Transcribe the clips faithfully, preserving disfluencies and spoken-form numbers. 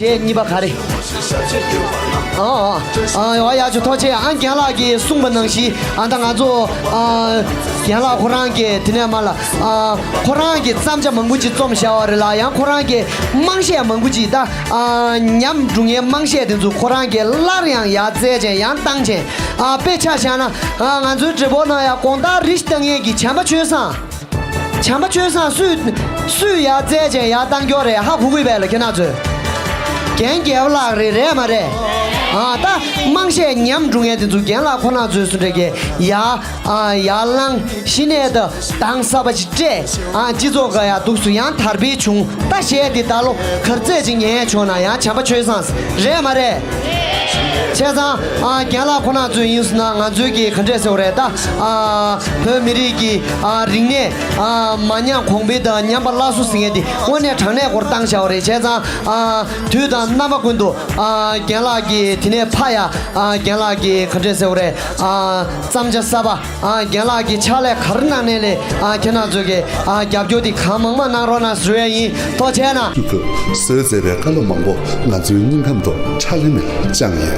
དེ་གཉིས་པ་ག་རེ། ཨ་ཨ་ཨ་ཡ་ཅོ་ཐོག་ཆེ། ཨ་རྒན་ལགས་ཀྱིས་གསུངས་པ་ནང་བཞིན་ཨ་ད་ང་ཚོ་ཨ་རྒན་ལགས་ཁོ་རང་གིས་དེ་ནས་མ་ལ་ཨ་ཁོ་རང་གིས་བརྩམས་བྱ་མང་པོ་ཅིག་རྩོམ་བཞག་པ་རེད་ལ། ཡང་ཁོ་རང་གིས་དམངས་གཞས་མང་པོ་ཅིག་ད་ཨ་ཉམས་འགྲོ་མཁན་དམངས་གཞས་དེ་ཚོ་ཁོ་རང་གིས་སླར་ཡང་ཡར་བཙལ་བྱས་ཡང་བཏང་བྱས་ཨ་དཔེ་ཆ་བཞག་ན་ཨ་ང་ཚོའི་བགྲེས་པོ་ནང་ཡང་དགོང་དག་རེ་ཞིག་ལྟ་མཁན་གྱི་བྱམས་པ་ཆོས་བཟང་། བྱམས་པ་ཆོས་བཟང་སུས་སུས་ཡར་བཙལ་བྱས་ཡར་བཏང་རྒྱུ་རེད། ཧ་གོ་གི་བས་ལ་ཁྱེད་རང་ཚོས། རྒན་རྒྱལ་པོ་ལགས་རེད། རེད་མ་རེད། ཨ་ད་དམངས་གཞས་ཉམས་འགྲོ་མཁན་དེ་ཚོ་རྒན་ལགས་ཁོ་རང་ཚོས་སུ་འདྲ་གི་ཡར་ཨ་ཡར་ལངས་གཞི་ནས་ད་གདངས་གསར་པ་ཅིག་སྤྲད། ཨ་སྤྱི་ཚོགས་ག་ཡ་འདུག་སུ་ཡང་དར་སྤེལ་བྱུང་། ད་གཞས་དེ་ད་ལོ་གར་རྩེད་ཅིག་ཉན་ཆོག་ན་ཡང་བྱམས་པ་ཆོས་བཟང་རེད་མ་རེད། བྱས་ཙང་ཨ་རྒན་ལགས་ཁོ་རང་ཚོས་ཡིན་སོང་ན་ང་ཚོའི་གི་ག་འདྲས་ཟེར་བ་རེད་ད། ཨ་བོད་མི་རིགས་ཀྱི་ཨ་རིག་གནས་ཨ་མ་ཉམས་གོང་འཕེལ་དང་ཉམས་པ་སླར་གསོ་ཟེར་མཁན་དེ་དངོས་གནས་དྲང་གནས་སྐོར་བཏང་བཞག་པ་རེད། བྱས་ཙང་ཨ་དུས་དང་རྣམ་པ་ཀུན་ཏུ་ཨ་རྒན་ལགས་ཀྱི་དེ་ནས་ཕ་ཡ་ཨ་རྒན་ལགས་ཀྱི་ག་འདྲས་ཟེར་བ་རེད། ཨ་བརྩམས་བྱ་གསར་པ་ཨ་རྒན་ལགས་ཀྱི་ཕྱག་ལས་ག་རེ་གནང་ནས་ལས་ཨ་ཁྱེད་རང་ཚོ་གི་ཨ་རྒྱབ་སྐྱོར་དེ་གང་མང་མང་གནང་རོགས་གནང་ཞུ་ཡ་ཡིན། ཐུགས་རྗེ་གནང་། སྐྱོ་གི་བཟོས་མཛད་པའི་བཀའ་སློབ་མང་པོ་ང་ཚོའི་སྙིང་ཁམས་དུ་ཁྲ་ལེ་མེར་བཅངས་ཡོད།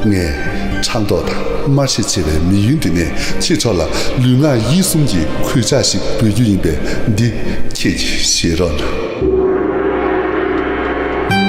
ངས་ཕྲག་དོག་དང་དམར་ཤེད་ཆེ་བའི་མི་ཡུལ་འདི་ནས་ཁྱེད་ཚོ་ལ་ལུས་ངག་ཡིད་གསུམ་གྱི་གུས་ཕྱག་ཞིག་འབུལ་རྒྱུ་ཡིན་པས་འདི་ཁྱེད་ཀྱིས་ཤེས་རོགས་གནང་།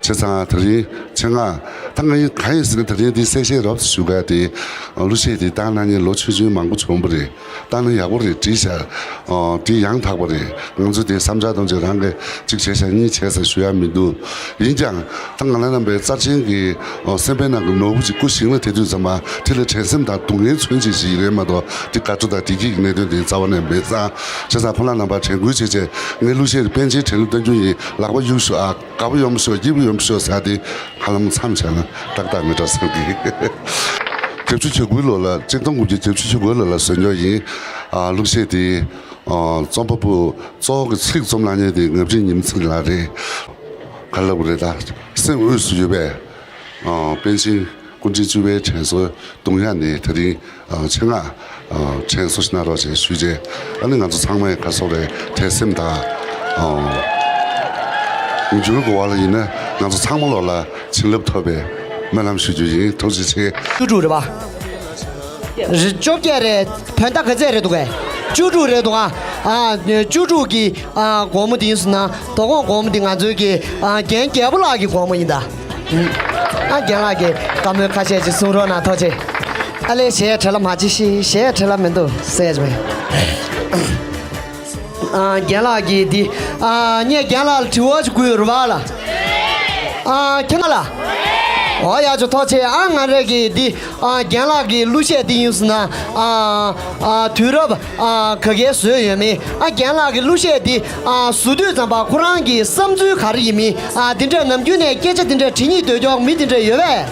བྱས་ཙང་དེ་རིང་ཆེད་མངགས་ད་ང་ཡིན་གང་ཡིན་ཟེར་ན་དེ་རིང་འདི་གསལ་བཤད་རོབ་ཞུ་ག་དེ་གླུ་གཞས་དེ་བཏང་གནང་མཁན་ལོ་ཆུང་ཆུང་མང་པོ་བྱུང་བ་རེད། བཏང་ན་ཡག་པོ་རེད། བྲིས་བཞག་ཨོ་དེ་ཡང་དག་པ་རེད། ང་ཚོ་དེ་བསམ་འཆར་གཏོང་བྱེད་རང་གིས་གཅིག་བྱས་ཤག་གཉིས་བྱས་ཤག་ཞུ་ཡ་མི་འདུག་ཡིན་ཀྱང་ད་ང་ལ་རྣམ་པའི་རྩར་ཆེན་གྱི་ཨོ་སེམས་པའི་ནང་གི་ནོར་བུ་ཅིག་སྐུ་ཞིང་ལ་དེ་དུས་ཙམ་པ་དེ་ལ་དྲན་སེམས་དང་སྡུག་བསྔལ་མཚོན་བྱེད་ཞིག་རེད་མ་གཏོགས་དེ་དགའ་སྤྲོ་དང་བདེ་སྐྱིད་ཀྱི་གནད་དོན་དེ་རྩ་བ་ནས་མེད་ཙང་། བྱས་ཙང་ཕོ་ལྷ་རྣམ་པ་དྲན་སྐུལ་བྱས་བྱས་ངའི་གླུ་གཞས་དེ་པཎ་ཆེན་དྲན་གླུ་བཏང་རྒྱུ་ཡིན། ལག་པ་གཡུག་ཤོག་ཨ། དགའ་པོ་ཡོང་མི་ཤོག་སྐྱིད་པོ་ཡོང་མི་ཤོག་ཟེར་ཏེ་ཧ་ལམ་མཚམས་བཞག་ན་ཏག་ཏག་མི་འདྲ་བསམ་གི། བརྒྱད་ཅུ་གྱ་དགུའི་ལོ་ལ་ཆིག་སྟོང་དགུ་བརྒྱ་བརྒྱད་ཅུ་གྱ་དགུ་ལོ་ལ་བཟོས་ཉོ་ཡིན། ཨ་གླུ་གཞས་དེ་ཨ་རྩོམ་པ་པོ་གཙོ་བོ་གི་ཚིག་རྩོམ་གནང་མཁན་དེ་ངག་དབང་ཉི་མ་ཚེ་རིང་ལགས་རེད། ག་ལབ་རེད་ད། སེམས་དབུས་སུ་ཡོད་པའི་ཨ་པཎ་ཆེན་སྐུ་ཕྲེང་བཅུ་པའི་དྲན་གསོ་གཏོང་ཡ་ནི་དེ་རིང་ཨ་ཆེད་མངགས་ཨ་དྲན་གསོ་ཞིག་གནང་རོགས་ཞེས་ཞུས་རྗེས། ཨ་ནི་ང་ཚོ་ཚང་མས་ག་སོགས་རེད་དད་སེམས་དང་ཨ་འགྱུར་དགོས་པ་ལ་ཡིན་ན་ང་ཚོ་ཚང་མ་ལོག་ལ་བྱིན་རླབས་ཐོབ་པའི་སྨོན་ལམ་ཞུ་རྒྱུ་ཡིན། ཐུགས་རྗེ་ཆེ། བཅུ་དྲུག་རེད་པ། རེད་བཅོ་བརྒྱད་རེད། བོད་ཟླ་ག་ཚད་རེད་འདུག་གས། བཅུ་དྲུག་རེད་འདུག་ཨ། ཨ་བཅུ་དྲུག་གི་ཨ་དགོང་མོ་དེ་ཡིན་སོང་ན་དོ་དགོང་དགོང་མོ་དེ་ང་ཚོའི་གི་ཨ་རྒན་རྒྱལ་པོ་ལགས་ཀྱི་དགོང་མོ་ཡིན་ད། ཨ་རྒན་ལགས་ཀྱིས་བཀའ་མོལ་ཁ་ཤས་ཅིག་གསུང་རོགས་གནང་། ཐུགས་རྗེ་ཆེ། ཨ་ལས་གཞས་བྲེལ་ལ་མ་བྱེད་ཤིག་གཞས་བྲེལ་ལ་མི་འདུག་ཟེར་བས། ཨ་རྒན་ལགས་ཀྱིས་འདི་ཨ་ངས་རྒན་ལགས་ལ་དྲི་བ་ཅིག་བསྐུར་རུ་བ་ལ། ཨ་ཁྱེད་ལ། ཨོ་ཡ་ཅོ་ཐུགས་རྗེ་ཆེ། ཨ་ང་རེ་གི་འདི་ཨ་རྒན་ལགས་ཀྱི་གླུ་གཞས་འདི་ཡིན་སོང་ན་ཨ་ཨ་དུས་རབས། ཨ་ག་གེ་བཟོས་ཡོད་མེད། ཨ་རྒན་ལགས་ཀྱི་གླུ་གཞས་འདི་ཨ་བཟོ་དུས་ཙམ་པ་ཁོ་རང་གི་བསམ་ཚུལ་ག་རེ་ཡིན་མིན། ཨ་འདི་འདྲ་ནམ་རྒྱུན་ནས་སྐད་ཆ་འདི་འདྲ་དྲི་སྙིང་འདོད་ཀྱོག་མི་འདི་འདྲ་ཡོད་པས།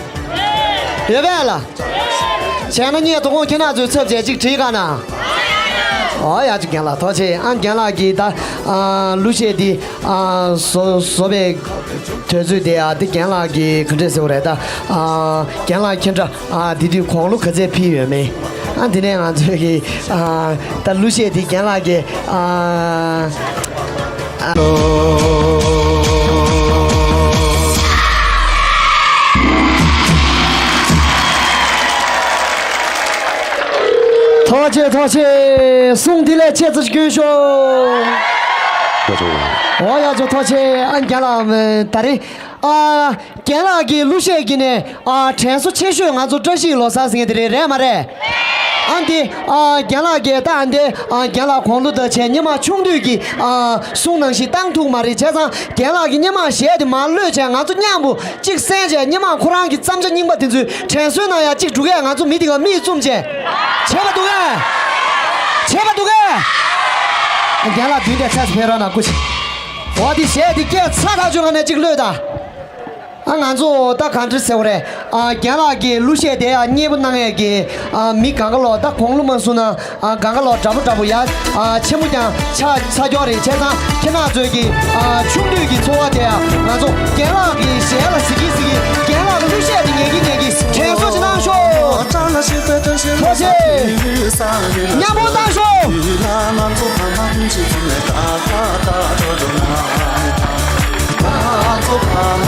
ཡོད་པས་ལ། བྱས་ན་ངས་དོ་དགོང་ཁྱེད་རང་ཚོའི་ཚབ་བྱས་ཅིག་དྲིས་ག་ན། ཨོ་ཡ་ཅིག་རྒན་ལགས་ཐུགས་རྗེ་ཆེ། ཨ་རྒན་ལགས་ཀྱིས་ད་ཨ་གླུ་གཞས་འདི་ཨ་བཟོ་བཟོ་བའི་དུས་ཚོད་དེ་ཨ་འདི་རྒན་ལགས་ཀྱིས་ག་འདྲས་ཟེར་བ་རེད་ད། ཨ་རྒན་ལགས་ཁྱེད་འདྲ། ཨ་དེ་དུས་དགུང་ལོ་ག་ཚད་ཕེབས་ཡོད་མེད། ཨ་དེ་ནས་ང་ཚོས་ཀྱི་ཨ་ད་གླུ་གཞས་དེ་རྒན་ལགས་ཀྱིས་ཨ་ཨ། ཐུགས་རྗེ་ཆེ། ཐུགས་རྗེ་ཆེ། གསུང་དེ་ལས་ཆེ་ཙམ་སྐྱོན་ཤོག་ཨོ་ཡ་ཅོ་ཐུགས་རྗེ་ཆེ། ཨ་རྒན་ལགས་ད་རེས། ཨ་རྒན་ལགས་ཀྱི་གླུ་གཞས་ཀྱི་ནས་ཨ་དྲན་གསོ་ཆེ་ཤོས་ང་ཚོ་བཀྲ་ཤིས་ལོ་གསར་ཟེར་མཁན་དེ་རེད། རེད་མ་རེད། ཨ་འདི་ཨ་རྒན་ལགས་ཀྱིས་ད་ཨ་འདི་ཨ་རྒན་ལགས་དགུང་ལོ་ད་བྱས་སྔོན་མ་ཆུང་དུས་ཀྱི་ཨ་གསུང་ནང་བཞིན་བཏང་ཐུབ་མ་རེད། བྱས་ཙང་རྒན་ལགས་ཀྱིས་སྔོན་མ་གཞས་དེ་མར་གློད་བྱས་ང་ཚོ་མཉམ་པོ་གཅིག་གསན་བྱས་སྔོན་མ་ཁོ་རང་གི་བརྩམས་བྱ་རྙིང་པ་དེ་ཚོའི་དྲན་གསོའི་ནང་ཡང་གཅིག་འགྲོ་གས། ང་ཚོ་མི་དེ་ག་མིག་བཙུམ་བྱས། བྱས་པ་འདུག་གས། བྱས་པ་འདུག་གས། རྒན་ལགས་མདུན་དེ་ཚར་ཕེབས་རོགས་གནང་། སྐུ་མཁྱེན། འོ་དེ་གཞས་དེ་སྐད་ཚ་ཐག་ཆོད་ངང་ནས་གཅིག་གློད་དང་། ཨ་ང་ཚོ་ད་གང་འདྲ་ཟེར་བ་རེད། ཨ་རྒན་ལགས་ཀྱིས་གླུ་གཞས་དེ་ཡང་མཉེས་པོ་གནང་ཡས་ཀྱི་ཨ་མི་གང་ག་ལོག་ད་དགུང་ལོ་མ་སོང་ན་ཨ་གང་ག་ལོག་འདྲ་པོ་འདྲ་པོ་ཡ་ཨ་ཆེན་པོ་ཀྱང་ཆགས་ཚར་ཀྱོག་རེད། བྱས་ཙང་ཁྱེད་རང་ཚོས་ཀྱི་ཨ་ཆུང་དུས་ཀྱི་ཚོར་བ་དེ་ཡང་ང་ཚོ་རྒན་ལགས་ཀྱི་གཞས་ལ་གཟིགས་ཀྱིན་གཟིགས་ཀྱིན་རྒན་ལགས་ཀྱི་གླུ་གཞས་དེ་ཉན་གྱིན་ཉན་གྱིན་དྲན་གསོ་ཅིག་གནང་ཤོག་ཐུགས་རྗེ་ཆེ། མཉམ་པོ་བཏང་ཤོག་ང་ཚོ་ཕ་མ་ཀུན་གྱིས་ཚིག་ནས་ཏག་ཏག་ཏག་ཏག་འགྲོ་འགྲོ་ན། ང་ཚོ་ཕ་མ།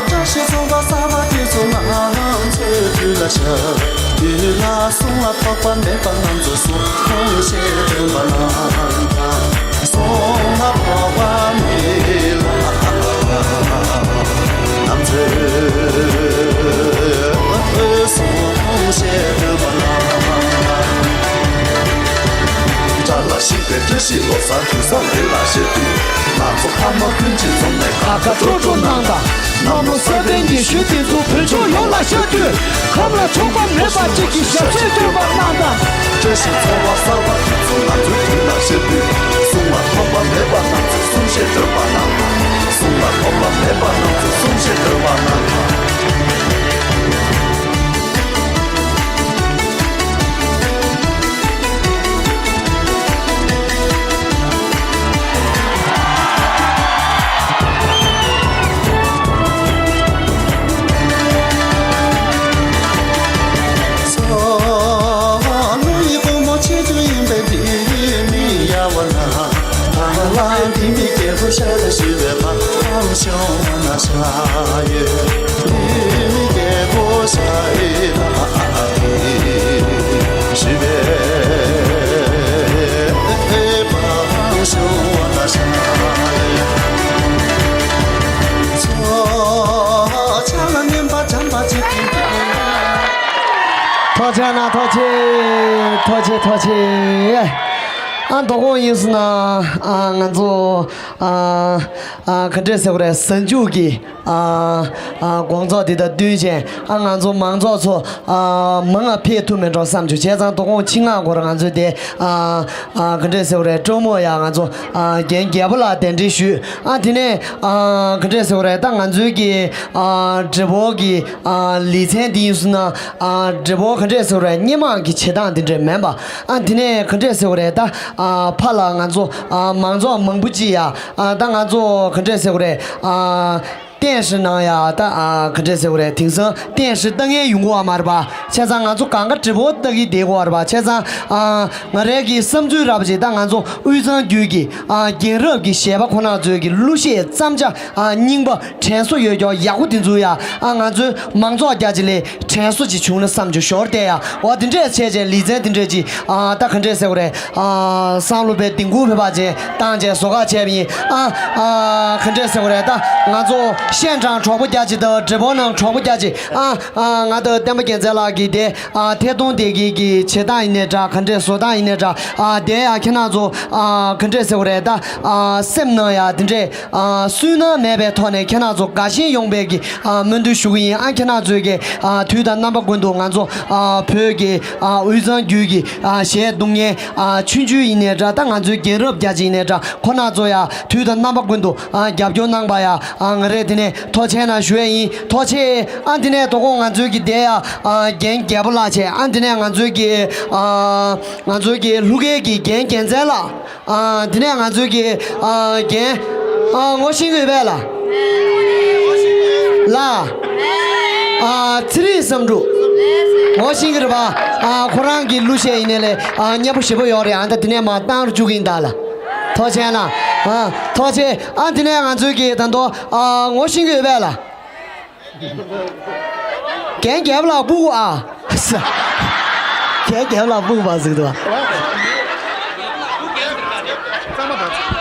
བཀྲ་ཤིས་རྫོང་པ་གསར་པ་དེ་ཚོ་ང་ཚོའི་དུས་ལ་ཤར། དུས་ལ་གསུང་ལ་ཐོགས་པ་མེད་པ་ང་ཚོ་གསུང་ཞེས་སྟོན་པ་ན། གསུང་ལ་ཐོགས་པ་མེད་ལ་ང་ཚོའི་གསུང་ཞེས་སྟོན་པ་ན། བཀྲ་ལ་ཤིས་པའི་བཀྲ་ཤིས་ལོ་གསར་དུས་བཟང་དེ་ལ་བཞེས་དུས། ང་ཚོ་ཕ་མ་ཀུན་གྱིས་འཛོམས་ནས་ཁ་ཁ་སྤྲོ་སྤྲོ་གནང་དང་། གནམ་ལོ་གསར་པའི་ཉི་ཤུ་དེ་ཚོ་བོད་ལྗོངས་ཡོངས་ལ་ཤར་དུས། ཁམས་ལ་ཕྱུག་པ་མེད་པ་གཅིག་གི་ཞབས་ཕྱི་སྟོན་པ་གནང་དང་། བཀྲ་ཤིས་ཚོར་བ་གསར་པ་དེ་ཚོ་ང་ཚོའི་དུས་ལ་བཞེས་དུས། གསུང་ལ་ཐོགས་པ་མེད་པ་གནང་ཚེ་གསུང་བཤད་སྟོན་པ་གནང་དང་། གསུང་ལ་ཐོགས་པ་མེད་པ་གནང་ཚེ་གསུང་བཤད་སྟོན་པ་གནང་དང་། ཐུགས་རྗེ་གནང་། ཐུགས་རྗེ། ཐུགས་རྗེ། ཐུགས་རྗེ། ཨ། དོ་དགོང་ཡིན་སོང་ན། ཨ། ང་ཚོ། ཨ། ཨ། ག་འདྲས་ཟེར་དགོས་རེད། གཟའ་མཇུག་གི། ཨ། ཨ། དགོང་ཚོགས་འདི་དང་བསྟུན་བྱས། ཨ། ང་ཚོ་མང་ཚོགས་ཚོ། ཨ། མང་ང་ཕེབས་ཐུབ་མེད་འགྲོ་བསམ་བྱུང་། བྱས་ཙང་དོ་དགོང་ཆེད་མངགས་སྒོར་ང་ཚོས་དེ། ཨ། ཨ། ག་འདྲས་ཟེར་དགོས་རེད། སྤྲོ་མོ་ཡ་ང་ཚོ། ཨ། རྒན་རྒྱལ་པོ་ལགས་གདན་འདྲེན་ཞུས། ཨ། དེ་ནས། ཨ། ག་འདྲས་ཟེར་དགོས་རེད། ད་ང་ཚོའི་གི། ཨ། འབྲས་སྤུངས་གི། ཨ། ལེ་ཚན་འདི་ཡིན་སོང་ན། ཨ། འབྲས་སྤུངས་ག་འདྲས་ཟེར་དགོས་རེད། སྔོན་མ་གི་བྱེད་སྟངས་འདི་འདྲས་མིན་པ། ཨ། དེ་ནས་ག་འདྲས་ཟེར་དགོས་རེད། ད། ཨ། ཕར་ལ་ང་ཚོ། ཨ། མང་ཚོགས་མང་པོ་ཅིག་ཡ། ཨ། ད་ང་ཚོ་ག་འདྲས་ཟེར་དགོས་རེད། ཨ། རྟེན་གཞི་ནང་ཡ། ད། ཨ། ག་འདྲས་ཟེར་དགོས་རེད། དེང་སང་རྟེན་གཞི་ལྟ་མཁན་ཡོང་གི་ཡོད་མ་རེད་པ། བྱས་ཙང་ང་ཚོ་གང་ག་འབྲས་སྤུངས་ལྟ་གི་བསྡད་ཀྱི་ཡོད་རེད་པ། བྱས་ཙང་། ཨ། ང་རའི་གི་བསམ་ཚུལ་ར་བ་ཅིག་ད་ང་ཚོ་དབུས་གཙང་རྒྱུད་ཀྱི། ཨ། རྒན་རབས་ཀྱི་གཞས་པ་ཁོ་ན་ཚོའི་གི་གླུ་གཞས་བརྩམས་བྱ། ཨ། རྙིང་པ་དྲན་གསོ་ཡོད་ཀྱོག་ཡག་པོ་དེ་ཚོ་ཡ། ཨ། ང་ཚོའི་མང་ཚོགས་རྒྱ་ཆེ་ལ་དྲན་གསོ་ཅིག་བྱུང་ན་བསམ་བྱུང་། ཞོར་དེ་ཡ། འོ། དེ་འདྲས་བྱས་བྱས་ལེ་ཚན་དེ་འདྲས་ཅིག་ཨ། ད་ག་འདྲས་ཟེར་དགོས་རེད། ཨ། བསམ་བློ་དཔེ་ལྡིང་ཁུག་ཕེབས་པ་ཅིག་བཏང་བྱས་བཟོ་ཁ་བྱས་པ་ཡིན། ཨ། ཨ། ག་འདྲས་ཟེར་དགོས་རེད། ད་ང་ཚོ་ཤན་ཀྲང་གྲོགས་པོ་རྒྱ་ཆེ་དང་འབྲས་སྤུངས་ནང་གྲོགས་པོ་རྒྱ་ཆེ། ཨ། ཨ། ང་དང་བསྟན་པ་རྒྱལ་མཚན་ལགས་ཀྱིས་དེ། ཨ། ཐད་གཏོང་སྡེ་དགེ་གི་བྱེད་སྟངས་ཡིན་ནའི་འདྲ། ག་འདྲས་བཟོ་སྟངས་ཡིན་ནའི་འདྲ། ཨ། དེ་ཡ་ཁྱེད་རང་ཚོ། ཨ། ག་འདྲས་ཟེར་དགོས་རེད། ད། ཨ། སེམས་ནང་ཡ་དེ་འདྲས། ཨ། སུན་སྣང་མེད་པའི་ཐོག་ནས་ཁྱེད་རང་ཚོ་དགའ་ཞེན་ཡོང་བའི་གི། ཨ། སྨོན་འདུན་ཞུ་གི་ཡིན། ཨ། ཁྱེད་རང་ཚོའི་གི། ཨ། དུས་དང་རྣམ་པ་ཀུན་ཏུ་ང་ཚོ། ཨ། བོད་ཀྱི། ཨ། དབུས་གཙང་རྒྱུད་ཀྱི། ཨ། གཞས་བརྡུང་མཁན། ཨ། ཆུང་ཆུང་ཡིན་ནའི་འདྲ། ད་ང་ཚོའི་རྒན་རབས་རྒྱ་ཆེ་ཡིན་ནའི་འདྲ། ཁོ་རང་ཚོ་ཡ་དུས་དང་རྣམ་པ་ཀུན་ཏུ། ཨ། རྒྱབ་སྐྱོར་གནང་པ་ཡ། ཨ། ང་རས་དེ་ནས་ཐུགས་རྗེ་གནང་ཞུ་ཡས་ཡིན། ཐུགས་རྗེ། ཨ། དེ་ནས་དོ་དགོང་ང་ཚོའི་གི་དེ་ཡ། ཨ། རྒན་རྒྱལ་པོ་ལགས་བྱས། ཨ། དེ་ནས་ང་ཚོའི་གི། ཨ། ང་ཚོའི་གི་གླུ་སྐད་ཀྱི་རྒན་རྒྱལ་མཚན་ལགས། ཨ། དེ་ནས་ང་ཚོའི་གི། ཨ། རྒན། ཨ། ངོ་ཤེས་ཀྱི་ཡོད་པས་ལགས། ལགས། ཨ། ཚེ་རིང་བསམ་འགྲུབ། ངོ་ཤེས་ཀྱི་རེད་པ། ཨ། ཁོ་རང་གི་གླུ་གཞས་ཡིན་ནའི་ལས། ཨ། སྙན་པོ་ཞེ་པོ་ཡོད་རེད། ཨ། ད་དེ་ནས་མར་བཏང་རུ་བཅུག་གི་ཡིན་ད་ལགས། ཐུགས་རྗེ་གནང་། ཨ། ཐུགས་རྗེ། ཨ། དེ་ནས་ང་ཚོའི་གི་ད་དུང་། ཨ། ངོ་ཤེས་ཀྱི་ཡོད་པས་ལགས། རྒན་རྒྱལ་པོ་ལགས་སྤུ་གུ་ཨ། རྒན་རྒྱལ་པོ་ལགས་སྤུ་གུ་པ་ཟིག་འདུག་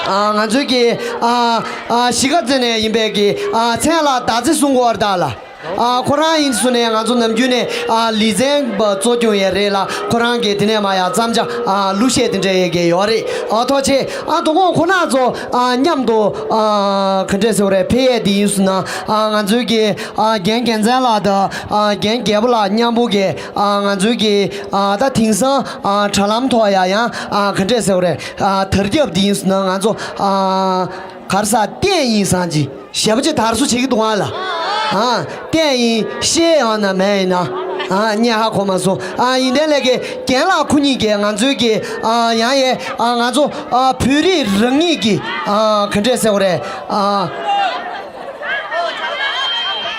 ཨ། ང་ཚོའི་གི། ཨ། ཨ། གཞིས་ཀ་རྩེ་ནས་ཡིན་པའི་གི། ཨ། མཚན་ལ་ཟླ་ཚེ་གསུང་གི་ཡོད་རེད་ད་ལགས། ཨ། ཁོ་རང་ཡིན་སོང་ནས་ང་ཚོ་ནམ་རྒྱུན་ནས། ཨ། ལེ་ཚན་པ་གཙོ་སྐྱོང་ཡས་རེད་ལགས། ཁོ་རང་གིས་དེ་ནས་མར་ཡ་བརྩམས་བྱ། ཨ། གླུ་གཞས་དེ་འདྲ་ཡས་གི་ཡོད་རེད། ཨ། ཐུགས་རྗེ་ཆེ། ཨ། དོ་དགོང་ཁོ་རང་ཚོ། ཨ། མཉམ་དུ། ཨ། ག་འདྲས་ཟེར་དགོས་རེད། ཕེབས་ཡས་དེ་ཡིན་སོང་ན། ཨ། ང་ཚོའི་གི། ཨ། རྒན་རྒྱལ་མཚན་ལགས་དང་། ཨ། རྒན་རྒྱལ་པོ་ལགས་མཉམ་པོ་གི། ཨ། ང་ཚོའི་གི། ཨ། ད་དེང་སང་། ཨ། དྲ་ལམ་ཐོག་ཡ་ཡང་། ཨ། ག་འདྲས་ཟེར་དགོས་རེད། ཨ། དར་ཁྱབ་དེ་ཡིན་སོང་ན་ང་ཚོ། ཨ། ག་རེ་ཟེར། བསྟན་ཡིན་བཟང་ཅིག་ཞེ་པོ་ཅིག་དར་སོ་བྱེད་ཀྱི་འདུག་ཨ་ལགས། ཨ། བསྟན་ཡིན་ཤེས་ཡོང་ན་མེད་ཡིན་ན། ཨ་ངས་ཧ་གོ་མ་སོང་། ཨ་ཡིན་དེ་ལས་ཀྱི་རྒན་ལགས་ཁོ་གཉིས་ཀྱིས་ང་ཚོའི་གི་ཨ་ཡང་ཡས་ཨ་ང་ཚོ་ཨ་བོད་རིགས་རང་ཉིད་ཀྱི་ཨ་ག་འདྲས་ཟེར་བ་རེད། ཨ་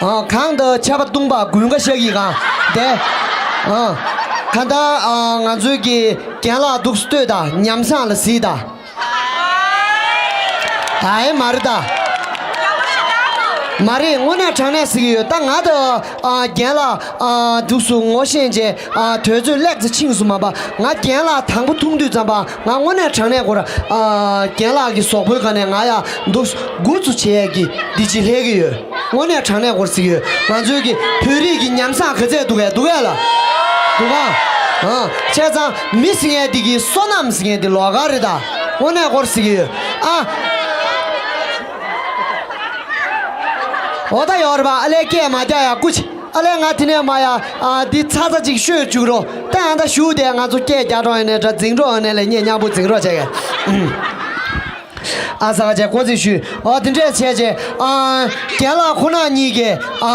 ཨ་གང་དུ་ཆར་པ་བཏུང་པ་དགུན་ཁ་ཤར་གྱི་གང་དེ། ཨ་གང་ལྟར་ཨ་ང་ཚོའི་གི་རྒན་ལགས་འདུག་སེ་ལྟོས་དང་ཉམས་བཟང་ལ་གཟིགས་དང་། ཨའི་མ་རེད་ད། མ་རེད། དངོས་གནས་དྲང་གནས་ཟེར་གྱི་ཡོད། ད་ང་དང་ཨ་རྒན་ལགས་ཨ་འདུག་སེ་ངོ་ཤེས་བྱས་ཨ་དུས་ཚོད་ལེགས་ཙམ་ཕྱིན་སོང་མ་པ། ང་རྒན་ལགས་དང་པོ་མཐོང་དུས་ཙམ་པ་ང་དངོས་གནས་དྲང་གནས་ཁོ་ར་ཨ་རྒན་ལགས་ཀྱི་གཟུགས་པོའི་སྒང་ནས་ང་ཡ་འདུག་སེ་མགུ་ཚོ་བྱེད་ཡས་ཀྱི་འདི་ཅིག་སླེབས་ཀྱི་ཡོད། དངོས་གནས་དྲང་གནས་ཁོ་ར་ཟེར་གྱི་ཡོད། ང་ཚོའི་གི་བོད་རིགས་ཀྱི་ཉམས་བཟང་ག་ཚད་འདུག་གས་འདུག་གས་ལ། འདུག་ག་ཨ་བྱས་ཙང་མི་ཟེར་མཁན་འདི་གི་བསོད་ནམས་ཟེར་མཁན་འདི་ལོགས་ཀ་རེད་ད། དངོས་གནས་ཁོ་ར་ཟེར་གྱི་ཡོད། ཨ། འོ་ད་ཡོད་རེད་པ། ཨ་ལས་སྐད་མ་རྒྱག་ཡ་སྐུ་མཁྱེན། ཨ་ལས་ང་དེ་ནས་མ་ཡ་ཨ་འདི་ཚ་ཚ་ཅིག་ཤོད་བཅུག་རོགས། ད་ཡང་ད་ཞུ་དེ་ང་ཚོ་སྐད་རྒྱག་གྲོགས་ཡིན་ནའི་འདྲ་འཛིང་གྲོགས་ཡིན་ནའི་ལས་ངས་མཉམ་པོ་འཛིང་རོགས་བྱས་གས། ཨ་ས་ག་ཅེ་ཀོ་ཙི་ཞུས། ཨོ་དེ་འདྲས་བྱས་རྗེས་ཨ་རྒན་ལགས་ཁོ་ན་གཉིས་ཀྱིས་ཨ་